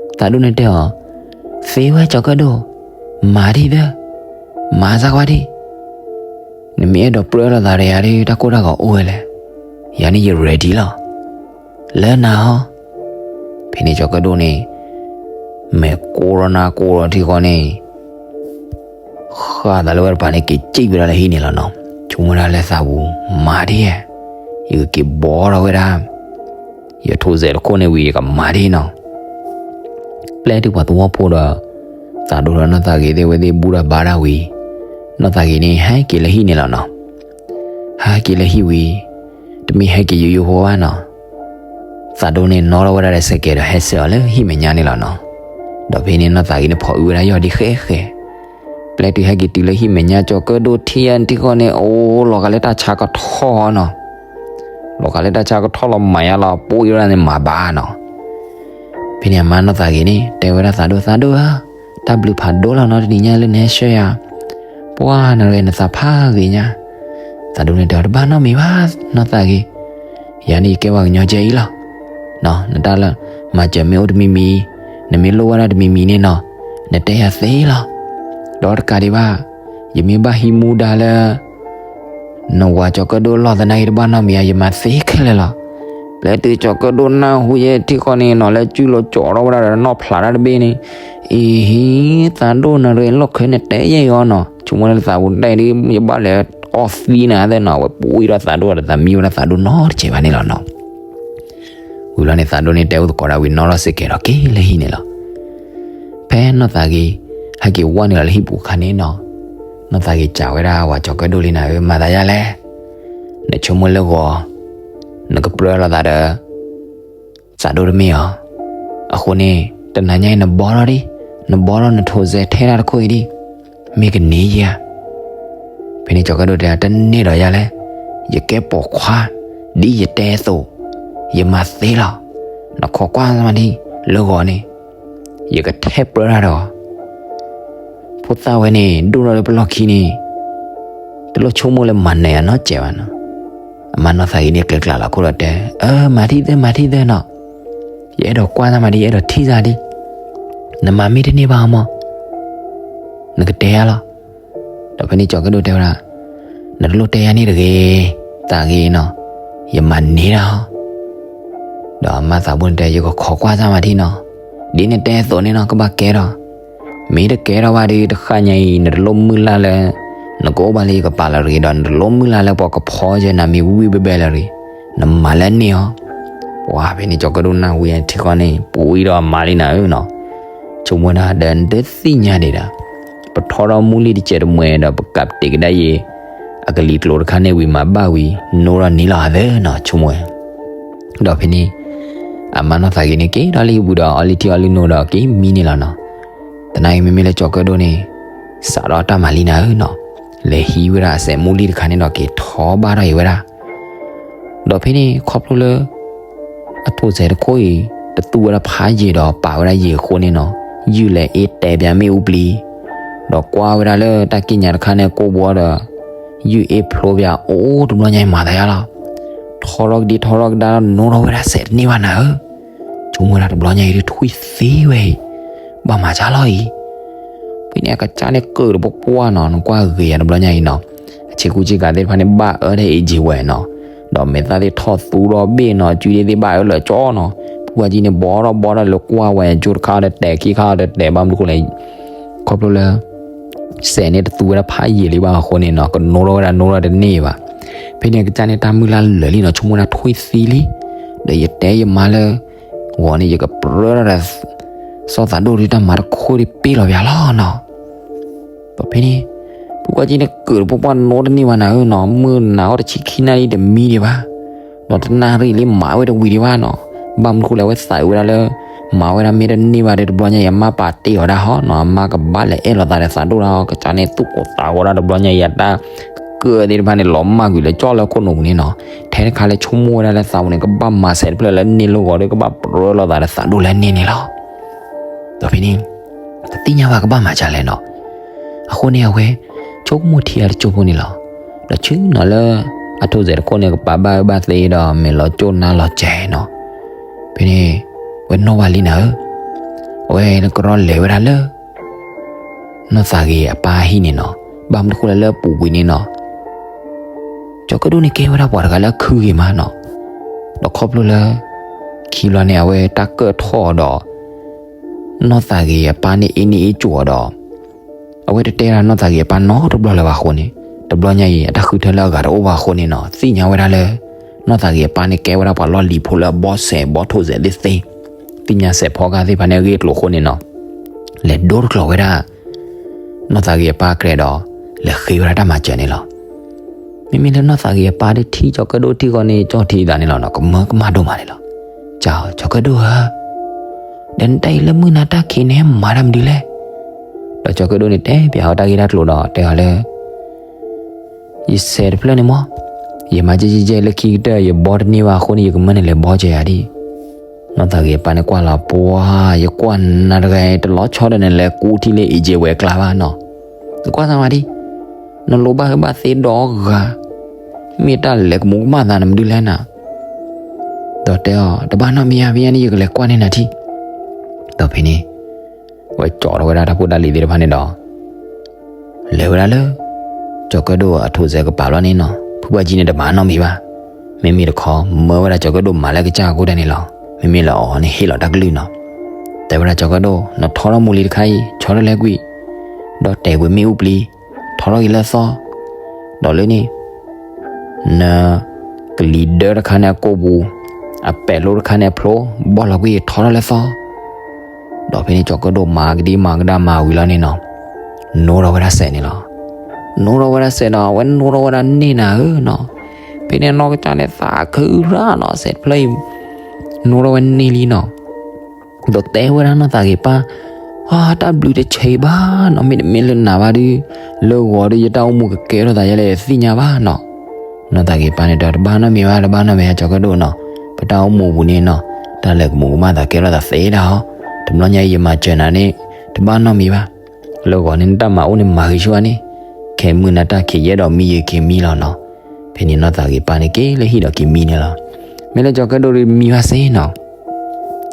သးဒိၣ်န့ၣ်တဲအီၤ, သ့ဝဲကၠီၤကၢၣ်ဒိၣ်, မၤဒံးသၢ, မၤစၢ်ကွၢ်ဒံး, နမ့ၢ်အဲၣ်ဒိးပြၢလိာ်သးဒီးယၤဒုး တၢ်ကိၢ်တၢ်ဂီၤအိၣ်ဝဲလဲၣ်, ယၤန့ၣ်ယ ready လီၤ. လၢနၤဟီ, ဖဲန့ၣ်ကၠီၤကၢၣ်ဒိၣ်န့ၣ် မဲာ်ကိးထီၣ်နၢ်ကိးထီၣ်ထံဃီန့ၣ် ဃၣ်သးလၢဝဲတပၤန့ၣ် က့ၤစံၣ်ဝဲဒၣ်လၢဟံၣ်န့ၣ်လီၤနီၤ. ဆိကမိၣ်ဝဲဒၣ်လၢသးပူၤ မၤဒ်ဧါ, ယကက့ၤဘီထီၣ်ဝဲဒၣ် ယထိးစဲးတခိၣ်န့ၣ်ဝံၤ ယကမၤဒ်နီၤ. ပျဲတုၤပှၤသဝီဖိဒီး သးဒိၣ်ဒီးနီၢ်သးဂ့ၤသ့ၣ်ဝဲသ့ၣ်ဘူၣ်တၢ်ဘါတၢ်ဝံၤ နီၢ်သးဂ့ၤန့ၣ် ဟဲက့ၤလၢဟံၣ်န့ၣ်လီၤနီၤ. ဟဲက့ၤလၢဟံၣ်ဝံၤ တမ့ၢ်ဟဲက့ၤယိယိဖိဘၣ်နီၤ. သးဒိၣ်န့ၣ် နီၣ်ထီၣ်ဝဲဒၣ်ဒီးစဲးကဲးဒီးဟဲဆှၢအီၤလၢဟံၣ်မဲာ်ညါန့ၣ်လီၤနီၤ. ဒီးဖဲန့ၣ်နီၢ်သးဂ့ၤန့ၣ် ဖီၣ်အုးဝဲဒၣ်ယီၢ်ဒ်ဃဲဃဲ ပျဲတုၤဟဲက့ၤတုၤလၢဟံၣ်မဲာ်ညါ ကၠီၤကၢၣ်ဒိၣ်ထံၣ်ယါထံဃီန့ၣ် အိၣ်လီၤဂာ်လၢတၢ်ဆါကထီၣ်နီၤ. လီၤဂာ်လၢတၢ်ဆါကထီၣ်လီၤမၤယါလီၤ ပှၤအံၤဝဲဒၣ်န့ၣ်မၤဘၣ်နီၤ. ဖဲန့ၣ်အမါနီၢ်သးဂ့ၤန့ၣ် တဲဝဲဒၣ်သးဒိၣ် သးဒိၣ်ဧၢ, တၢ်ဘျုးဖးဒိၣ်လီၤနီၤ တနံၤညါလၢနဟဲဆှၢယၤ, ပှၤနရဲနသးဖးဂ့ၤညါ. သးဒိၣ်န့ၣ်တဲအီၤ တဘၣ်နီတမံၤဘၣ်နီၢ်သးဂ့ၤ, ယၤန့ၣ်ယကဲပှၤကညီကဲအံၤလီၤ. နတၢ်လၢ မၤစၢၤမ့ၢ်အိၣ်တမံၤမံၤ, နမ့ၢ်လိၣ်ဝဲဒၣ်တမံၤမံၤန့ၣ်နီၤ, နတဲယၤသ့လီၤ. ဒီးတကးဒံးဘၣ်, ယမ့ၢ်ဘၣ်ဟံးမူဒါလၢ နဝၤကၠီၤကၢၣ်ဒိၣ်လီၢ်သနာ်က့ တဘၣ်နီတမံၤဧါ, ယမၤသ့ခဲလၢာ်လီၤ. ပျဲတုၤကၠီၤကၢၣ်ဒိၣ်နၢ်ဟူယဲထံဃီန့ၣ်နီၤ လၢစုလိၤကၠီၤထီၣ်ဝဲဒၣ်ဒီးနီၢ်ဖျးတၢ်တဘ့ၣ်န့ၣ်, အံၤ သးဒိၣ်နရဲလီၢ်ခဲန့ၣ်တဲယဲအီၤနီၤ, ဆိကမိၣ်လၢသးပူၤတဲဒ် ယဘၣ်လဲၤအီၣ်သံနၤသ့ၣ်နီၤ, အဝဲပှၤအံၤဒီးသးဒိၣ်ဒီးသးမံဝဲဒၣ်သးဒိၣ်နီတစဲးဘၣ်န့ၣ်လီၤနီၤ. ဝံၤလီၤန့ၣ် သးဒိၣ်န့ၣ်တဲအိၣ်သကိးဒၣ်ဝံၤ နီၣ်ထီၣ်စဲးကဲးဒီးက့ၤလၢဟံၣ်န့ၣ်လီၤ. ဖဲနီၢ်သးဂ့ၤ ဟဲက့ၤဝဲနုာ်လီၤလၢဟံၣ်ပူၤအခါန့ၣ်နီၤ, နီၢ်သးဂ့ၤစံးဝဲဒၣ်ဝၤကၠီၤကၢၣ်ဒိၣ်လံနၤဧၢ, မၤသးဒ်လဲၣ်, နဆိကမိၣ်လၢဂီၤ နကပြၢလိာ်သးဒီး သးဒိၣ်တမ့ၢ်ဧါ. အဃိန့ၣ် တနၤညါအံၤနဘီထီၣ်ဒံး, နဘီထီၣ်နထိးစဲးထဲတၢ်တခိၣ်အံၤဒံး, မ့ၢ်ကန့ၢ်ယၤ. ဖဲန့ၣ်ကၠီၤကၢၣ်ဒိၣ်တဲ တန့ၢ်ဒီးယၤလဲၣ်, ယကဲပိာ်ခွါ, ဒ်ယတဲအသိး, ယမၤသ့လီၤ. နခိးကွၢ်သးမးဒံး, လၢဂီၤန့ၣ် ယကထဲပြၢတၢ်ဒီး ဖိသၣ်ဝဲန့ၣ် ဒိၣ်ထီၣ်လၢပလီၢ်ခံန့ၣ် တလိၣ်ဆိကမိၣ်လၢမၤနၢၤယၤနီတစဲးဘၣ်နီၤ. အမါနီၢ်သးဂ့ၤန့ၣ် ကျဲၤကျါလီၤခိၣ်ဒီးတဲ, အၢ မၤထံၣ်သၢ မၤထံၣ်သၢနီၤ, ယအဲၣ်ဒိးကွၢ်သးမးဒံး, ယအဲၣ်ဒိးထံၣ်သးဒံး, နမၤမ့ၢ်တန့ၢ်ဘၣ်အီၤမး နကတဲယၤလီၤ. ဒီးဖဲန့ၣ်ကၠီၤကၢၣ်ဒိၣ်တဲဝဲဒၣ်, နတလိၣ်တဲယၤန့ၣ်တဂ့ၤ, သးဂ့ၤနီၤ, ယမၤန့ၢ်တၢ်ဟီ. ဒီးအမါသးဘိန့ၣ်တဲ ယကခိးကွၢ်သးမးထံနီၤ, ဒ်နတဲအသိးန့ၣ်နီၤ ကဘၣ်ကဲထီၣ်, မ့ၢ်တကဲထီၣ်ဘၣ်ဒီး တဃၣ်ညါအံၤ နတလိၣ်မုၢ်လၢ်လၢ နကအိၣ်ဘၣ်လၢယကပၤလီၤတဂ့ၤဒီး နတလိၣ်မုၢ်လၢ်လၢပှၤကဖီယဲနၤမ့ၤဝံၣ်ဝံၣ်ဘဲဘဲလီၤတဂ့ၤ, နမၤလၢန့ၢ်အီၤ. ပှၤဖဲန့ၣ်ကၠီၤကၢၣ်ဒိၣ်နၢ်ဟူယဲထံဃီန့ၣ် ပှၤအံၤဒီးမၤလံနၤဧၢနီၤ, ဆိကမိၣ်ဒၣ်ဒီး နတသ့ၣ်ညါဒံးဒၣ် ပထီထီၣ်မူလံတစဲးတမှဲဒီး ပကးတံာ်ကဒါယ့ၢ် အကလံၤကျိၤတခါန့ၣ်ဝံၤမၤဘၣ်ဝံၤ နိဒီးနံၤလီၤသၢနီၤ ဆိကမိၣ်ဝဲ. ဒီးဖဲန့ၣ် အမါနီၢ်သးဂ့ၤန့ၣ် က့ၤဒီးလၢဟံၣ်ပူၤဒီး အီလုၢ်ထံအီလုၢ်နိဒီးက့ၤမံန့ၣ်လီၤနီၤ. သနာ်က့မ့မ့ၢ်လၢကၠီၤကၢၣ်ဒိၣ်န့ၣ် စးထီၣ်တၢ်မၤလံနၤဧၢနီၤ, လဲၤဟံးဝဲဒၣ်အစဲးမူလံတခါန့ၣ်ဒီး က့ၤထီဘၣ်ထီၣ်အံၤဝဲဒၣ် ဒီးဖဲန့ၣ်ခီဖျိလၢ အထိးစဲးတခိၣ်အံၤ တသူဝဲဒၣ်ဖးယံာ်ဒီးပာ်ဝဲဒၣ်ယံာ်အဃိန့ၣ်နီၤ, ယုၢ်လဲၤအ့ၣ်တဲပၠးမ့ၣ်အူပျံၤ, ဒီးကွၢ်ဝဲဒၣ်လၢတၢ်ကံၣ်ညါတခါန့ၣ်ကိၢ်ဘှီဒီး ယုၢ်အ့ၣ်ဖျိပၠးအိၣ်တဘျီညါအံၤမၤသးယါလီၤ. ထီထီၣ်ကဒံထီထီၣ်ကဒါ နီၣ်ထီၣ်ဝဲဒၣ်စဲးတန့ၢ်ဘၣ်နၤဧၢ, ဆိကမိၣ်ဝဲဒၣ်တဘျီညါအံၤဒုးထွံၣ်သံဝဲအံၤ, ဘၣ်မၤစၢ်လီၤအံၤ, ဖဲန့ၣ် အကစၢ်န့ၣ်ကၢၣ်တပှၢ်ပှၢ်နီၤ, နကွၢ်ဂ့ၤယၤတဘျီညါအံၤနီၤ, အဆ့ကူဆ့ကၤသ့ၣ်တဖၣ်န့ၣ် ဘၣ်အၢထဲအ့ၣ်ကၠ့ဝဲနီၤ, ဒီးမဲာ်သၣ်သ့ၣ်ထီၣ်သူဒီးဘ့ၣ်နီၤ, စုဒ့သ့ၣ်ဘၣ်အၢလၢာ်ကၠီနီၤ, ဖုပှၢ်ကံန့ၣ် ဘီထီၣ်ဘီထီၣ်လၢကွၢ်ဝဲ ကၠိတခါအီၤတတဲာ် ခံခါအီၤတတဲာ် ဘၣ်မနုၤဃိလဲၣ်, ခီဖျိလၢ စဲးန့ၣ်တသူဝဲဒၣ်ဖးယံာ်လံဘၣ်အဃိန့ၣ်နီၤ, ကနီၣ်ထီၣ်ဝဲဒၣ်နီၣ်ထီၣ်တန့ၢ်ဘၣ်. ဖဲန့ၣ် အကစၢ်န့ၣ်တၢ်မုၢ်လၢ်လၢာ်လံနီၤ, ဆိကမိၣ်ဝဲဒၣ်ထွံၣ်သံလံ, ဒီးယတဲယမါလၢ ဂီၤန့ၣ် ယကပြၢထီၣ်ဒီး စီၤသးဒိၣ်ဒုးတၢ်မၤတခိၣ်ဒံးပ့ၢ်လီၤပၠးလီၤနီၤ. ဒီးဖဲန့ၣ် ဖုပှၢ်ကံန့ၣ်ကၢၣ်တပှၢ်ပှၢ်နီၣ်တန့ၢ်ဘၣ်နၤဧၢနီၤ, မုၢ်နၤအီၤတဆံခံနၣ်ရံၣ်တမံဒံးဘၣ်, ဒီးတနၣ်ရံၣ်လံမၤဝဲတဝံၤဒံးဘၣ်နီၤ, ဘၣ်မနုၤဃိလဲၣ် အဝဲသးအုးဝဲဒၣ်လၢ မၤဝဲဒၣ်မ့ၢ်တန့ၢ်ဘၣ်ဒီး တဘျီညါအံၤ အမါပာ်တ့ၢ်အီၤဒၣ်ဟီနီၤ, အမါကဘၣ်လဲၤအဲၣ်လိာ်သးဒီးသးဒိၣ်လီၤ, ကစၢ်န့ၣ်သူၣ်ကိၢ်သးဂီၤဒၣ်တဘျီညါအံၤ အတၢ်ကၢၣ်သ့ၣ်တဖၣ်န့ၣ် လီၤမၢ်ကွံာ်လၢကၠီလၢခိၣ်နူာ်ပူၤန့ၣ်နီၤ, ထဲတခါလၢဆိကမိၣ်ဝဲဒၣ်လၢသးပူၤန့ၣ် ကဘၣ်မၤစဲးတဖျၢၣ်လၢန့ၢ်လၢဂီၤဒီး ကဘၣ်ပြၢလိာ်သးဒီးသးဒိၣ်လၢန့ၣ်န့ၣ်လီၤ. ဒီးဖဲန့ၣ် တသ့ၣ်ညါဘၣ်ကဘၣ်မၤဒ်လဲၣ်နီၤ. အဃိန့ၣ် အဝဲ ဆိကမိၣ်ထံအတကၠိဖိန့ၣ်လီၤ. ဒီးဆ့ၣ်နီၤလၢ အထိၣ်စဲးတခိၣ်န့ၣ် ကပာ်ဘၣ်အၢဘၣ်သီဒီး မဲာ်လီၤကၠိၣ်နါလီၤစဲးနီၤ. ဖဲန့ၣ် ဝဲနီၣ်ဘၣ်လံနၤဧၢ, အဝဲန့ၣ်ကရီလဲၤဝဲဒၣ်လၢ နီၢ်သးဂ့ၤအပၢ်ဟံၣ်န့ၣ်နီၤ. ဘၣ်မနုၤဃိလဲၣ်လၢအပူၤကွံာ်န့ၣ်နီၤ ကၠီၤကၢၣ်ဒိၣ်န့ၣ်ကဲဝဲဒၣ်ပှၤတဂၤလၢအခုဂ့ၤမးနီၤ. ဒီးခီဖျိလၢ ခံဘျီန့ၣ် အဝဲတၢ်ကၢၣ်ထီၣ်ဒီး နီၢ်သးဂ့ၤအပၢ်န့ၣ်အ့ၣ်န့ၢ်အ့ၣ်ကိၤအီၤဒီး အဝဲတတဲဒၣ်နီၢ်သးဂ့ၤအပၢ်နီတဘျီလၢၤဘၣ်အဃိန့ၣ်, တဘျီညါအံၤ အတၢ်ဃုထၢလၢအဂၤတအိၣ်ဘၣ်အဃိန့ၣ်နီၤ, သ့ၣ်ညါဝဲဒၣ်လၢ နီၢ်သးဂ့ၤအပၢ်န့ၣ်ကဲဝဲဒၣ်ပှၤလီၢ်လံၤဖိလၢအဘီစဲးဘီထိၣ်စဲးသ့ၣ်သ့, သ့ၣ်ညါစဲးဖီကၢ်သ့ၣ်တဖၣ်န့ၣ်အဂ့ၢ်အကျိၤအဃိန့ၣ်နီၤ, လဲၤဒိတကျိၤဝဲဒၣ် နီၢ်သးဂ့ၤအပၢ်အကြၢးဒီး လဲၤဃ့ဝဲဒၣ်တၢ်မၤစၢၤန့ၣ်လီၤ. မ့မ့ၢ်လၢနီၢ်သးဂ့ၤအပၢ်ဒုးထံၣ်ကၠီၤကၢၣ်ဒိၣ်ထံၣ်ဃီန့ၣ် ကၠီၣ်ထံအသးန့ၣ်လီၤနီၤ, ကမၢကမၣ်ဒိၣ်မးန့ၣ်လီၤ. ကၠီၤ ကၠီၤကၢၣ်ဒိၣ်ဧၢ, ဒီးနတၢ်အံၤလၢမုၢ်နၤတၢ်ခံးန့ၣ် မၤတၢ်မနုၤလဲၣ်. ဒီးကၠီၤကၢၣ်ဒိၣ်န့ၣ်တဲပၠးအီၤတၢ်ဂ့ၢ်တၢ်ကျိၤဒီးတဲအီၤလၢ ယစဲးတဖျၢၣ်န့ၣ်မ့ၢ် ယမၤကဲကဲကဲလၢခံကတၢၢ် ယဘီတန့ၢ်ဘၣ်အဃိန့ၣ် ယကမၢနလဲၤဘီကဲယၤဒ် နီၢ်သးဂ့ၤအပၢ်န့ၣ်ကွၢ်လီၤ ပှၤ ယကွၢ်နၤတဂၤအံၤ တလီၤဆီဒီးနလဲၤကူထံလၢအ့ၣ်ကၠ့ဝဲအကျါဘၣ်နီၤ, နကွၢ်စၢ်မၤဒ်, နလိၣ်ဘၣ်ဟုဘၣ်သ့ဒီဂၤ, မ့ၢ်တၢ်လဲၤကမူးကမၣ်သးနမနုၤလဲၣ်နၤ. ဒီးတဲအီၤ တဘၣ်နီတမံၤဧါ, မ့ၢ်န့ၣ် ယကလဲၤကွၢ်န့ၢ်နၤထံၣ်. ဒီးဖဲန့ၣ် အဝဲကၠီၤထီၣ်ဝဲဒၣ်တၢ်ဖိတၢ်လံၤသ့ၣ်တဖၣ်န့ၣ်ဒီး လဲၤဝဲဒၣ်လၢ ကၠီၤကၢၣ်ဒိၣ်အထိၣ်စဲးကပၤဘျီန့ၣ်နီၤ, ဖုပှၢ်ကံန့ၣ်တမၤနီတမံၤဘၣ်. မ့မ့ၢ်တခီ မၢဝဲဒၣ်ကၠီၤကၢၣ်ဒိၣ်မၤလၢကစၢ်အဃိတၢ်န့ၣ်လီၤ. မ့မ့ၢ်လၢအီၤန့ၣ်ဟ့ၣ်လီၤတၢ်ကလုၢ်နီၤ. တဲဝဲဒၣ်ကၠီၤကၢၣ်ဒိၣ် နထီထီၣ်မိၢ်လံၤတခါအံၤ ဆီထီၣ်လဲကွံာ်, ဒီးတဲာ်ကွံာ်မ့ၣ်အူပျံၤ, ထီထီၣ်က့ၤလၢသီ, ဒီးလၢန့ၣ် နကလံၤဒၢတခါန့ၣ်အကိာ်ပူၤ, အပဲာ်လိတခါန့ၣ်အဖျိ, ဘီၣ်လီၤကွံာ်ထီထီၣ်လၢသီ. ဒီးဖဲန့ၣ်ကၠီၤကၢၣ်ဒိၣ်မၤကဒံမၤကဒါမၤဝံၤလီၤန့ၣ်နီၤ, နိထီၣ်ဝဲဒၣ်စဲးန့ၣ်လီၤ. နိထီၣ်ဝဲဒၣ်စဲးဒီး အဝဲနိထီၣ်ဝဲဒၣ်န့ၢ်နၤဧၢနီၤ. ဖဲန့ၣ်နီၢ်ကစၢ်န့ၣ်သးခုရၣ်နီၤ, စဲးတဖျၢၣ်အံၤ နိထီၣ်ဝဲန့ၢ်လံနီၤ. ဒီးတဲဝဲဒၣ်နီၢ်သးဂ့ၤပၢ်, အါ တၢ်ဘျုးတဆံးဘၣ်နီၤ, မ့တမ့ၢ်လၢနၤဘၣ်ဒီး လၢဂီၤဒီးယတၢ်အိၣ်မူကကဲထီၣ်သးယဲလဲၣ် သ့ၣ်ညါဘၣ်နီၤ. နီၢ်သးဂ့ၤပၢ်န့ၣ်ဒီး တဘၣ်နီတမံၤဘၣ်, တဘၣ်နီတမံၤဧါ ကၠီၤကၢၣ်ဒိၣ်နီၤ. ပတၢ်အိၣ်မူပူၤန့ၣ်နီၤ, တၢ်လဲၤကမူးကမၣ်သးကဲထီၣ်သးသ့ဒၣ်အီၤ, တဘျီညါအံၤယမၤစၢၤနၤန့ၣ် တဘၣ်နီတမံၤဘၣ်. လၢဂီၤန့ၣ် နတၢ်မၤအိၣ်န့ၣ်မၤဂ့ၤဆူၣ်ဧါန့ၣ်, ခဲမုၢ်နၤတၢ်ခံးယဲဒီးမံယဲက့ၤမံလီၤနီၤ. ဖဲန့ၣ်နီၢ်သးဂ့ၤပၢ်န့ၣ်က့ၤလၢဟံၣ်ဒီးက့ၤမံန့ၣ်လီၤ. မ့ၢ်လၢကၠီၤကၢၣ်ဒိၣ်ဒီးမံဘၣ်စ့ၢ်နီၤ.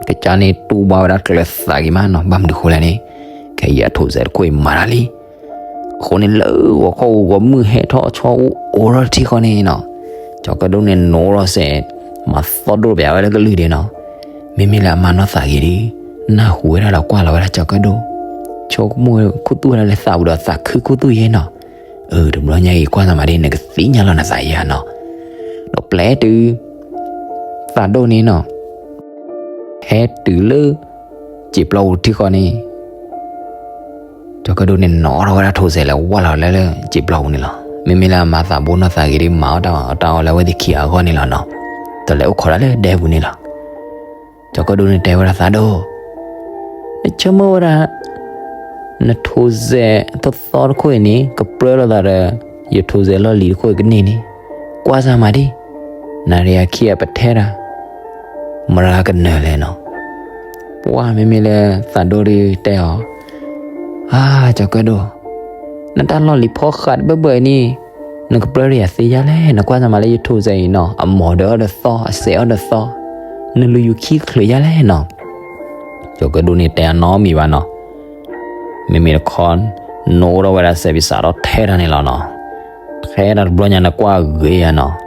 ကစၢ်န့ၣ်တူၢ်ဘၣ်ဝဲဒၣ်ကျၢၤသးက့ၤမးနီၤ, ဘၣ်မနုၤဃိလဲၣ်န့ၣ်, ခဲအံၤအထိၣ်စဲးတခိၣ်အံၤမၤတၢ်လံ. အဃိန့ၣ်လၢဂီၤခီဂီၤမုၢ်ဟဲထီၣ်ဆီအိၣ်အိၣ်ထီၣ်တထံၣ်ဃီန့ၣ်နီၤ, ကၠီၤကၢၣ်ဒိၣ်န့ၣ်နိထီၣ်စဲး, မၤသီၣ်ဒိၣ်ပၠးဝဲလၢကလုၢ်ဒံးနီၤ. မ့မ့ၢ်လၢအမါနီၢ်သးဂ့ၤဒီး နၢ်ဟူဝဲဒၣ်ဒီးကွၢ်လီၤဝဲဒၣ်ကၠီၤကၢၣ်ဒိၣ်, ဆိကမိၣ်ခူသူၣ်ဝဲဒၣ်လၢသးပူၤဒီး သးခုခူသူၣ်ယဲနီၤ. အၢ တဘျီညါအံၤကွၢ်သးမၤဒ်န့ၣ် ကသ့ၣ်ညါလီၤနသးယဲဧါနီၤ. ဒီးပျဲတုၤ သးဒိၣ်န့ၣ်နီၤ, ဟဲတုၤလၢ စံာ်ပျီပူၤတထံၣ်ဃီန့ၣ် ကၠီၤကၢၣ်ဒိၣ်န့ၣ် နိထီၣ်ဝဲဒၣ်ထိၣ်စဲးလဲၤဝဲလီၤလၢလၢစံာ်ပျီပူၤန့ၣ်လီၤ. မ့မ့ၢ်လၢအမါသးဘိနီၢ်သးဂ့ၤဒီး မၤအီၣ်တၢ်အီၣ်တၢ်အီလၢအဝဲသ့ၣ်ခံဂၤအဂီၢ်န့ၣ်လီၤနီၤ. ဒီးလဲၤအိၣ်ခိးဒၣ်လၢဒဲပူၤန့ၣ်လီၤ. ကၠီၤကၢၣ်ဒိၣ်န့ၣ်တဲဝဲဒၣ်သးဒိၣ်, နဆိကမိၣ်ဝဲဒၣ် နထိၣ်စဲးသီသီတခိၣ်အံၤန့ၣ် ကပြၢလိာ်သးဒီး ယထိၣ်စဲးလီၢ်လံၤတခိၣ်အံၤကန့ၢ်န့ၣ်, ကွၢ်စၢ်မၤဒ်, နၤရံအခံအပထဲတၢ် မရၤကနၢၤလဲၣ်နီၤ. ပှၢ်မ့မ့ၢ်လၢသးဒိၣ်ဒုးတဲအီၤ, အါ ကၠီၤကၢၣ်ဒိၣ်, နတၢ်လီၢ်လံၤဖီဃးတဘၢဘၢအံၤန့ၣ်, နကပြၢတယၤသ့ယၤလဲၣ်, နကွၢ်စၢ်မးလၢ YouTube စဲအံၤနီၤ, အမိၢ်ဒီးအီၣ်ဒီးသီ, အစဲးအီၣ်ဒီးသီ, နလူၤယူၤခံချုးယၤလဲၣ်နီၤ. ကၠီၤကၢၣ်ဒိၣ်န့ၣ်တဲအနီတမံၤဘၣ်နီၤ. မ့မ့ၢ်တခီ နအိၣ်ထီၣ်ဝဲဒၣ်စဲးပံၤစးထီၣ်ထဲတၢ်န့ၣ်လီၤနီၤ. ထဲတၢ်တဘျီညါ နကွၢ်ဂ့ၤယၤနီၤ.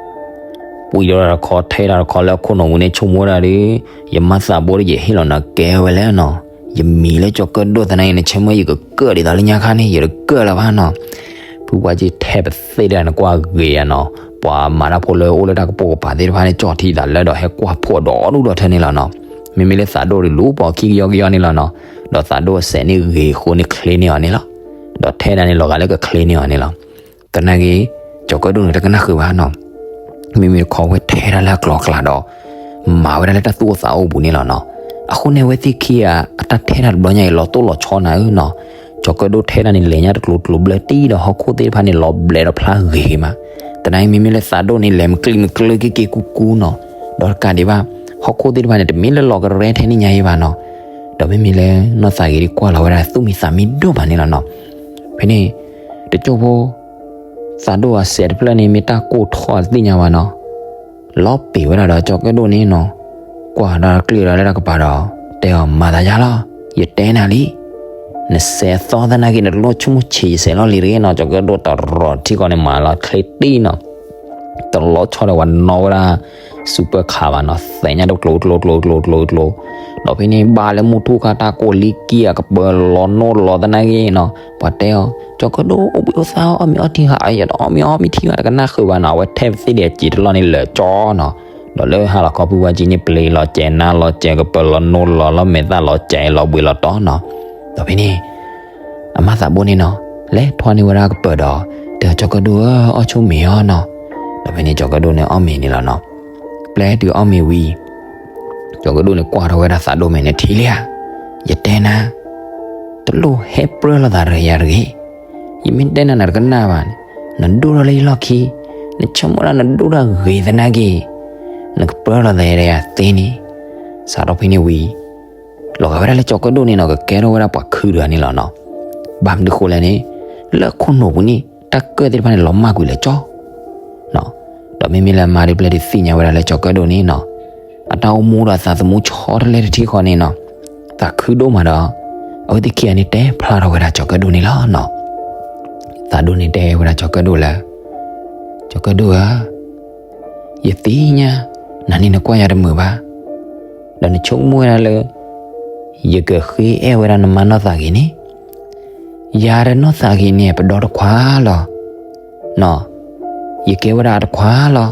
ပှံၤထီၣ်တၢ်တခီ ထဲတၢ်တခီလၢအခိၣ်နူာ်ပူၤန့ၣ် ဆိကမိၣ်ဝဲဒၣ်ဒီး, ယမါသးဘိဒီး ယဟ့ၣ်လီၤနၤကဲဝဲလဲၣ်နီၤ. ယမံၤလၢကၠီၤကၢၣ်ဒိၣ်သနာ်က့ နဆၢမုၢ်ယကကၢၣ်ဒ်သိးလၢညါခါန့ၣ် ယတကၢၣ်လၢၤဘၣ်နီၤ. ဖုပှၢ်က့ၤထဲပသ့ၣ်ဒီး နကွၢ်ဂ့ၤယၤနီၤ. ပှၤမၤတၢ်ဖိလၢအိၣ်လၢတၢ်ကပိာ်ကပၤသ့ၣ်တဖၣ်န့ၣ် ကၠီၣ်ထံသးလၢဒီး ဟဲကွၢ်ဖှိၣ်ဒီဒူၣ်ဒီထၢန့ၣ်လီၤနီၤ. မ့မ့ၢ်လၢသးဒိၣ်ဒီး လူၤပိာ်ခံကယီကယီန့ၣ်လီၤနီၤ. ဒီးသးဒိၣ်အစဲးန့ၣ်ဂ့ၤအဃိန့ၣ် ချ့န့ၢ်အီၤန့ၣ်လီၤ. ဒီးထဲဒၣ်န့ၣ် လီၤဂာ်လၢကချ့န့ၢ်အီၤန့ၣ်လီၤ. သနာ်က့ ကၠီၤကၢၣ်ဒိၣ်န့ၣ် တကနၣ်ဃုာ်ဘၣ်နီၤ. မ့မ့ၢ်တခီဝဲထဲဒၣ်လၢအကျိၤအကျဲဒီး မၤဝဲဒၣ်လၢတၢ်သူၣ်အိၣ်သးအိၣ်ပူၤန့ၣ်လီၤနီၤ. အဃိန့ၣ် အဝဲသ့ၣ်ခံဂၤ အတၢ်ထဲတၢ်တဘျီညါအံၤ လီၤတိၢ်လီၤဆီနၤဧၢနီၤ. ကၠီၤကၢၣ်ဒိၣ်ထဲတၢ်န့ၣ် လဲၤညါတကျိၤကျိၤဘျၢတံၢ်ဒီး ဟီၣ်ခိၣ်သ့ၣ်တဖၣ်န့ၣ် လီၤဘျဲးဒီးဖျါဂ့ၤဂ့ၤမး. သနာ်က့ မ့မ့ၢ်လၢသးဒိၣ်န့ၣ် လဲၤမကျံးမကျၢက့ၤက့ၤကူကူနီၤ. ဒီးတကးဒံးဘၣ် ဟီၣ်ခိၣ်သ့ၣ်တဖၣ်န့ၣ် တမ့ၢ်လၢလီၤကရဲထဲန့ၣ်ညါအံၤဘၣ်နီၤ. ဒီးမ့မ့ၢ်လၢနီၢ်သးဂ့ၤဒ် ကွၢ်လီၤဝဲဒၣ်သူၣ်မံသးမံဒိၣ်မးန့ၣ်လီၤနီၤ. ဖဲန့ၣ် တကၠိၢ်ဖိ သးဒိၣ်အစဲးတဖျၢၣ်န့ၣ် မ့ၢ်တၢ်ကိၢ်ထီၣ်တသ့ၣ်ညါဘၣ်နီၤ. လီၤပ့ၤဝဲဒၣ်ဒီးကၠီၤကၢၣ်ဒိၣ်န့ၣ်နီၤ. ကွၢ်ဒီးကျ့ၣ်ဒီးလၢတၢ်ကပၤဒီး တဲအီၤ မၤသးယါလီၤ. ယတဲနၤလံ. နစဲးအသီသနာ်က့ နတလိၣ်ဆိကမိၣ်ဆံးယစဲးလီၢ်လံၤတဂ့ၤနီၤ. ကၠီၤကၢၣ်ဒိၣ်တရီးထံဃီန့ၣ် မၤလီၤချ့တံၢ်နီၤ. တလီၤဆီဒီးပှၤနီၣ်ဝဲဒၣ် စူးပၢၢ်ခးဘၣ်နီၤ, သဲးညါတကျိၤကျိၤကျိၤကျိၤကျိၤကျိၤ, ဒီးဖဲန့ၣ် ဘၣ်လၢမုၢ်ထူၣ်ခါ တၢ်ကိၢ်လံကံၢ်အကပၢၤလီၤနိၣ်လီၤသနာ်က့နီၤ, ပှၤတဲအီၤ ကၠီၤကၢၣ်ဒိၣ် အိၣ်ဘှံးအိၣ်သါ အီၣ်မ့ၤအီထံဧါ, အတအီၣ်မ့ၤအီထံဘၣ် တကနၣ်ဃုာ်ဘၣ်နီၤ, အဝဲထဲပသ့ၣ်ဒံးအစံာ်တလီၢ်န့ၣ်လၢာ်ကၠီနီၤ, ဒီးလၢဟါလီၤခီဖုဝဲကံန့ၣ် ပျ့ၤလီၤစဲး နါလီၤစဲး ကပၢၤလီၤနိၣ်လီၤ လီၤမဲာ်သၣ်လီၤစဲး လီၤဘှံးလီၤတီၤနီၤ, ဒီးဖဲန့ၣ် အမါသးဘိန့ၣ်နီၤ, လဲၤထီၣ်န့ၢ်ဝဲဒၣ်ကပၢၤဒီး တဲအီၤကၠီၤကၢၣ်ဒိၣ်ဧၢ အီၣ်ဆိမ့ၤအီၤနီၤ, ဒီးဖဲန့ၣ်ကၠီၤကၢၣ်ဒိၣ်န့ၣ်အီၣ်မ့ၤန့ၣ်လီၤနီၤ, ပျဲတုၤအီၣ်မ့ၤဝံၤ ကၠီၤကၢၣ်ဒိၣ်န့ၣ်ကွၢ်ထီၣ်ဝဲဒၣ်သးဒိၣ်မဲာ်န့ၣ် ထံၣ်လံဧါ, ယတဲနၤ, တလိၣ်ဟဲပြၢလိာ်သးဒီးယၤတဂ့ၤ, ယမ့ၢ်တဲနၤနတကနၣ်ဘၣ်န့ၣ်, နဒိၣ်ထီၣ်လၢယလီၢ်ခံ, နဆိကမိၣ်ဒၣ်နဒိၣ်ထီၣ်ဂ့ၤသနာ်က့, နကပြၢလိာ်သးဒီးယၤသ့န့ၣ်, စးထီၣ်ဖဲန့ၣ်ဝံၤ လီၤဂာ်ဝဲဒၣ်လၢကၠီၤကၢၣ်ဒိၣ်န့ၣ်နီၤ ကကဲထီၣ်ဝဲဒၣ်ပှၤခုတဂၤန့ၣ်လီၤနီၤ, ဘၣ်မနုၤဃိလဲၣ်န့ၣ်, လၢခိၣ်နူာ်ပူၤန့ၣ် တၢ်ကၢၣ်သ့ၣ်တဖၣ်န့ၣ် လီၤမၢ်ကွံာ်လၢကၠီ ဒီးမ့မ့ၢ်လၢအမါဒ်ပျဲၢ်ဒ်သ့ၣ်ညါဝဲဒၣ်လၢကၠီၤကၢၣ်ဒိၣ်န့ၣ်နီၤ, အတၢ်အိၣ်မူဒီးအသးသမူဆီတလဲတထံဃီန့ၣ်နီၤ, သးခုဒိၣ်မးဒီး အဝဲသ့ၣ်ခံဂၤန့ၣ်တဲဖျါထီၣ်ဝဲဒၣ်ကၠီၤကၢၣ်ဒိၣ်န့ၣ်လီၤနီၤ, သးဒိၣ်န့ၣ်တဲဝဲဒၣ်ကၠီၤကၢၣ်ဒိၣ်လၢ ကၠီၤကၢၣ်ဒိၣ်ဧၢ, ယသ့ၣ်ညါ နၤန့ၣ်နကွၢ်ယၤတမုာ်ဘၣ်, ဒီးနဆိကမိၣ်ဝဲဒၣ်လၢ ယကဃ့အဲၣ်ဝဲဒၣ်နမါနီၢ်သးဂ့ၤန့ၣ်, ယၤဒီးနီၢ်သးဂ့ၤန့ၣ် ပဒီတခွါလီၤ, နီၤ, ယကဲဝဲဒၣ်အတခွါလီၤ,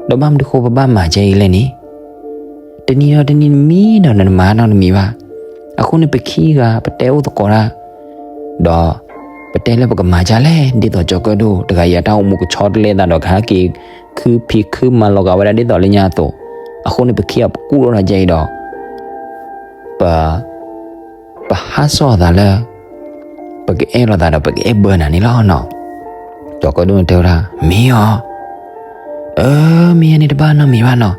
ဒီးဘၣ်မနုၤဃိပဘၣ်မၤကဲအံၤလဲၣ်န့ၣ်, တနံၤဒီးတနံၤနမံဒီးနမၤနီတမံၤဘၣ်, အဃိန့ၣ်ပခံဂၤ ပတဲအိၣ်သကိးတၢ် ဒီးပတဲလၢပကမၤဒ်လဲၣ် ဒ်သိးကၠီၤကၢၣ်ဒိၣ်တဂၤအံၤ အတၢ်အိၣ်မူကဆီတလဲသးဒီး ကဟဲက့ၤခုဖံးခုမၤလီၤဂာ်ဝဲဒၣ်ဒ်သိးလၢညါအသိး, အဃိန့ၣ်ပခံဂၤပကူၣ်ထီၣ်တၢ်ကဲအံၤဒီး ပ ပဟးစီၣ်သးလၢ ပကအဲၣ်လိာ်သးဒီးပကအဲၣ်ဘၢနၤန့ၣ်လီၤနီၤ. ကၠီၤကၢၣ်ဒိၣ်န့ၣ်တဲဝဲဒၣ် မ့ၢ်အီၤ, အၢ မ့ၢ်ယၤန့ၣ်တဘၣ်နီတမံၤဘၣ်နီၤ,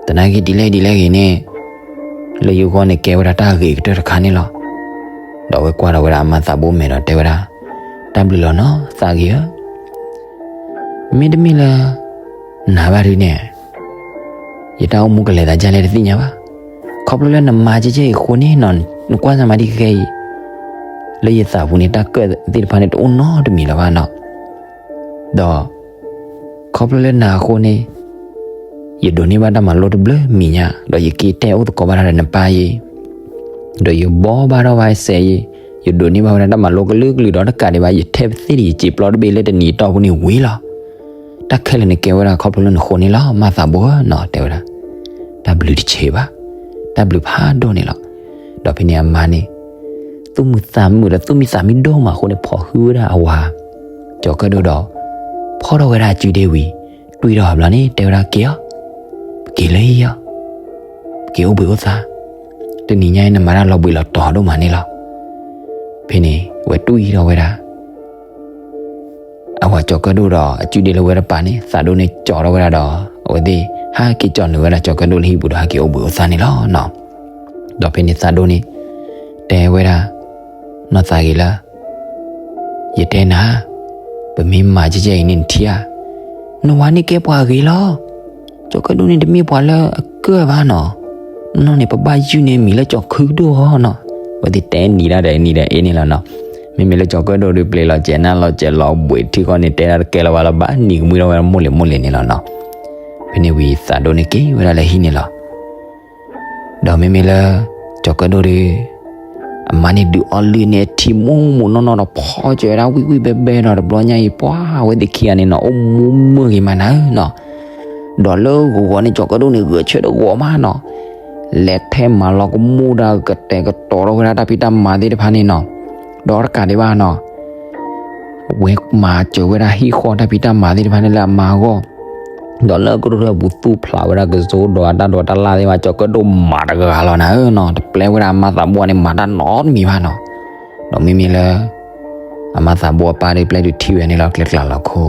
သနာ်က့ဒ်လဲၣ်ဒ်လဲၣ်ဂ့ၤန့ၣ် လၢယဂီၢ်န့ၣ်ကဲဝဲဒၣ်တၢ်ဂ့ၤကတၢၢ်တခါန့ၣ်လီၤ. ဒီးအဝဲကွၢ်ဒီးဝဲဒၣ်အမါသးဘိမဲာ်ဒီးတဲဝဲဒၣ်, တၢ်ဘျုးလီၤနီၤ သးဂ့ၤဧၢ, မ့တမ့ၢ်လၢ နၤဘၣ်ဒုန့ၣ် ယတၢ်အိၣ်မူကလဲၤသးဒ်လဲၣ်တသ့ၣ်ညါဘၣ်. ခီဖျိလၢနမၤကဲကဲအံၤအဃိန့ၣ်နီၤ, နကွၢ်စၢ်မၤဒ်ခဲအံၤ, လၢယသးပူၤန့ၣ် တၢ်ကၢၣ်သ့ၣ်တဖၣ်န့ၣ်တအိၣ်နီတမံၤလၢၤဘၣ်နီၤ. ဒီး ခီဖျိလၢနၤအဃိန့ၣ် ယဒိးန့ၢ်ဘၣ်တၢ်မၤလိတဘျုးမံၤညါ, ဒီးယက့ၤတဲအိၣ်သကိးဘၣ်တၢ်ဒီးနပၢ်ယဲ, ဒီးယဘီဘၣ်ထီၣ်ဘၣ်စဲးယဲ, ယဒိးန့ၢ်ဘၣ်ဝဲဒၣ်တၢ်မၤလိကလုာ်ကလုာ်ဒီးတကးဒံးဘၣ် ယထဲပသ့ၣ်ဒံးယစံာ်ပျီတဘ့ၣ်လၢတနံၤအတီၢ်ပူၤန့ၣ်ဝံၤလီၤ. တၢ်ခဲလၢာ်န့ၣ်ကဲဝဲဒၣ်ခီဖျိလၢနဃိန့ၣ်လီၤ မါသးဘိဧၢနီၤ တဲဝဲဒၣ်. တၢ်ဘျုးတဆံးဘၣ်, တၢ်ဘျုးဖးဒိၣ်န့ၣ်လီၤ. ဒီးဖဲန့ၣ်အမါန့ၣ် သူၣ်မုာ်သးမုာ်ဒီးသူၣ်မံသးမံဒိၣ်မးအဃိန့ၣ် ဖီၣ်ဟုဝဲဒၣ်အဝၤ ကၠီၤကၢၣ်ဒိၣ်ဒီး ဖီၣ်ထီၣ်ဝဲဒၣ်အစုဒ့ဝံၤ တွံၢ်ထီၣ်အဘျီန့ၣ် တဲဝဲဒၣ်က့ၤအီၤ, ပက့ၤလၢဟံၣ်အီၤ, ပက့ၤအိၣ်ဘှံးအိၣ်သါ, တနံၤညါအံၤနမၤတၢ်လီၤဘှံးလီၤတီၤဒိၣ်မးန့ၣ်လီၤ. ဖဲန့ၣ် ဝဲတွံၢ်ထီၣ်ဝဲဒၣ် အဝၤကၠီၤကၢၣ်ဒိၣ်ဒီးအစုဒ့လၢဝဲတပၤန့ၣ် သးဒိၣ်န့ၣ်ကၠီၤထီၣ်ဝဲဒၣ်ဒီး အဝဲသ့ၣ် ဟဲက့ၤကၠီၤနုာ်ဝဲဒၣ်ကၠီၤကၢၣ်ဒိၣ်လၢဟံၣ်ပူၤဒီးဟဲက့ၤအိၣ်ဘှံးအိၣ်သါန့ၣ်လီၤနီၤ. ဒီးဖဲန့ၣ်သးဒိၣ်န့ၣ် တဲဝဲဒၣ် နီၢ်သးဂ့ၤလၢ ယတဲနၤ ပမ့ၢ်မၤကဲကဲအံၤန့ၣ်နထံၣ်ဧါ, နဝၤန့ၣ်ကဲပှၤဂ့ၤလီၤ. ကၠီၤကၢၣ်ဒိၣ်န့ၣ်တမ့ၢ်ပှၤလၢအကၢၣ်ဘၣ်နီၤ. နီၢ်နီၢ်န့ၣ် ပဘၣ်ယုၢ်န့ၢ်မံၤလၢကၠီၤခုၣ်ဒိၣ်အီၤနီၤ. အဝဲသ့ၣ်တဲနံၤတၢ်ဒီးနံၤဒီးအ့န့ၣ်လီၤနီၤ. မ့မ့ၢ်လၢကၠီၤကၢၣ်ဒိၣ်ဒီး ပျဲလီၤစဲးနၢ်လီၤစဲးလီၤဘှံးထံဃီန့ၣ် တဲဒၣ်တကဲလၢၤဘၣ်လၢၤဘၣ် နံၤကမှံထီၣ်ဝဲဒၣ်မိၢ်လံၤမိၢ်လံၤန့ၣ်လီၤနီၤ. ဖဲန့ၣ်ဝံၤသးဒိၣ်န့ၣ်က့ၤဝဲဒၣ်လၢဟံၣ်န့ၣ်လီၤ. ဒီးမ့မ့ၢ်လၢ ကၠီၤကၢၣ်ဒိၣ်ဒီး အမါန့ၣ်ဒုးအီလုၢ်န့ၢ်အထံမိၢ်မိၢ်နီၢ်နီၢ်ဒီး ဖီကၢၤဝဲဒၣ်ဝံၣ်ဝံၣ်ဘဲဘဲဒီး တဘျီညါအံၤပှၤအဝဲသ့ၣ်ခံဂၤန့ၣ်နီၤ အိၣ်မူမုာ်ဂ့ၤမးနၤဧၢနီၤ. ဒီးလၢဂီၤဂီၤန့ၣ် ကၠီၤကၢၣ်ဒိၣ်န့ၣ် ဂဲၤဆၢထၢၣ်ဂီၤမးနီၤ. လဲၤထဲမၤလီၤကမူၣ်ဒၣ်ကတဲာ်ကတီၤထီၣ်ဝဲဒၣ်တၢ်ဖံးတၢ်မၤသ့ၣ်တဖၣ်န့ၣ်နီၤ. ဒီးတကးဒံးဘၣ်နီၤ ဝဲမၤစၢၤဝဲဒၣ်ဟံၣ်ဃီတၢ်ဖံးတၢ်မၤသ့ၣ်တဖၣ်န့ၣ်လၢအမါအဂီၢ်, ဒီးလၢအကတိၢ်ထီၣ်ပူၤသူၣ်ဖျးဝဲဒၣ်ကစိဒီးအတၢ်ဒိးတၢ်လၣ်သ့ၣ်တဖၣ် ကၠီၤကၢၣ်ဒိၣ်မၤတဂၤလီၤနၤဧၢနီၤ. တပျဲဝဲဒၣ်အမါသးဘိန့ၣ် မၤတၢ်နီတမံၤဘၣ်နီၤ. ဒီးမ့မ့ၢ်လၢ အမါသးဘိအပၢ်ဒီး ပျဲတုၤထံၣ်ဝဲန့ၣ်လီၤ ကျဲကျါလီၤခိ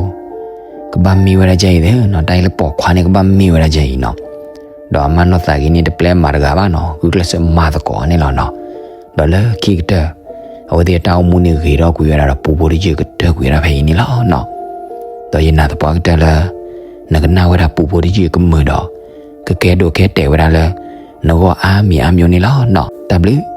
ကဘၣ်မ့ၢ်ဝဲဒၣ်ဒ်အံၤသ့ၣ်နီၤ, တၢ်အံၤလၢပိာ်ခွါန့ၣ် ကဘၣ်မ့ၢ်ဝဲဒၣ်ဒ်အံၤနီၤ. ဒီးအမါနီၢ်သးဂ့ၤန့ၣ် တပျဲမၤတဂၤဘၣ်နီၤ, ဂုာ်ကျဲးစၢးမၤသကိးန့ၣ်လီၤနီၤ. ဒီးလၢခံကတၢၢ် အဝဲသ့ၣ်အတၢ်အိၣ်မူန့ၣ် ဂ့ၤထီၣ်ကွံာ်ဝဲဒၣ်ဒီး ပူဖိတယုၢ်ကတၢၢ်ကွံာ်ဝဲဒၣ်ဖဲအံၤန့ၣ်လီၤနီၤ. ဒီးယနာ်သပှၢ်ကတၢၢ်လၢ နကနၣ်ဝဲဒၣ်ပူဖိတယုၢ်ကမုာ်ဒီး ကကဲဒိးကဲတဲာ်ဝဲဒၣ်လၢ နဂီၢ်အါမံၤအါမံၤန့ၣ်လီၤနီၤ. တၢ်ဘျုး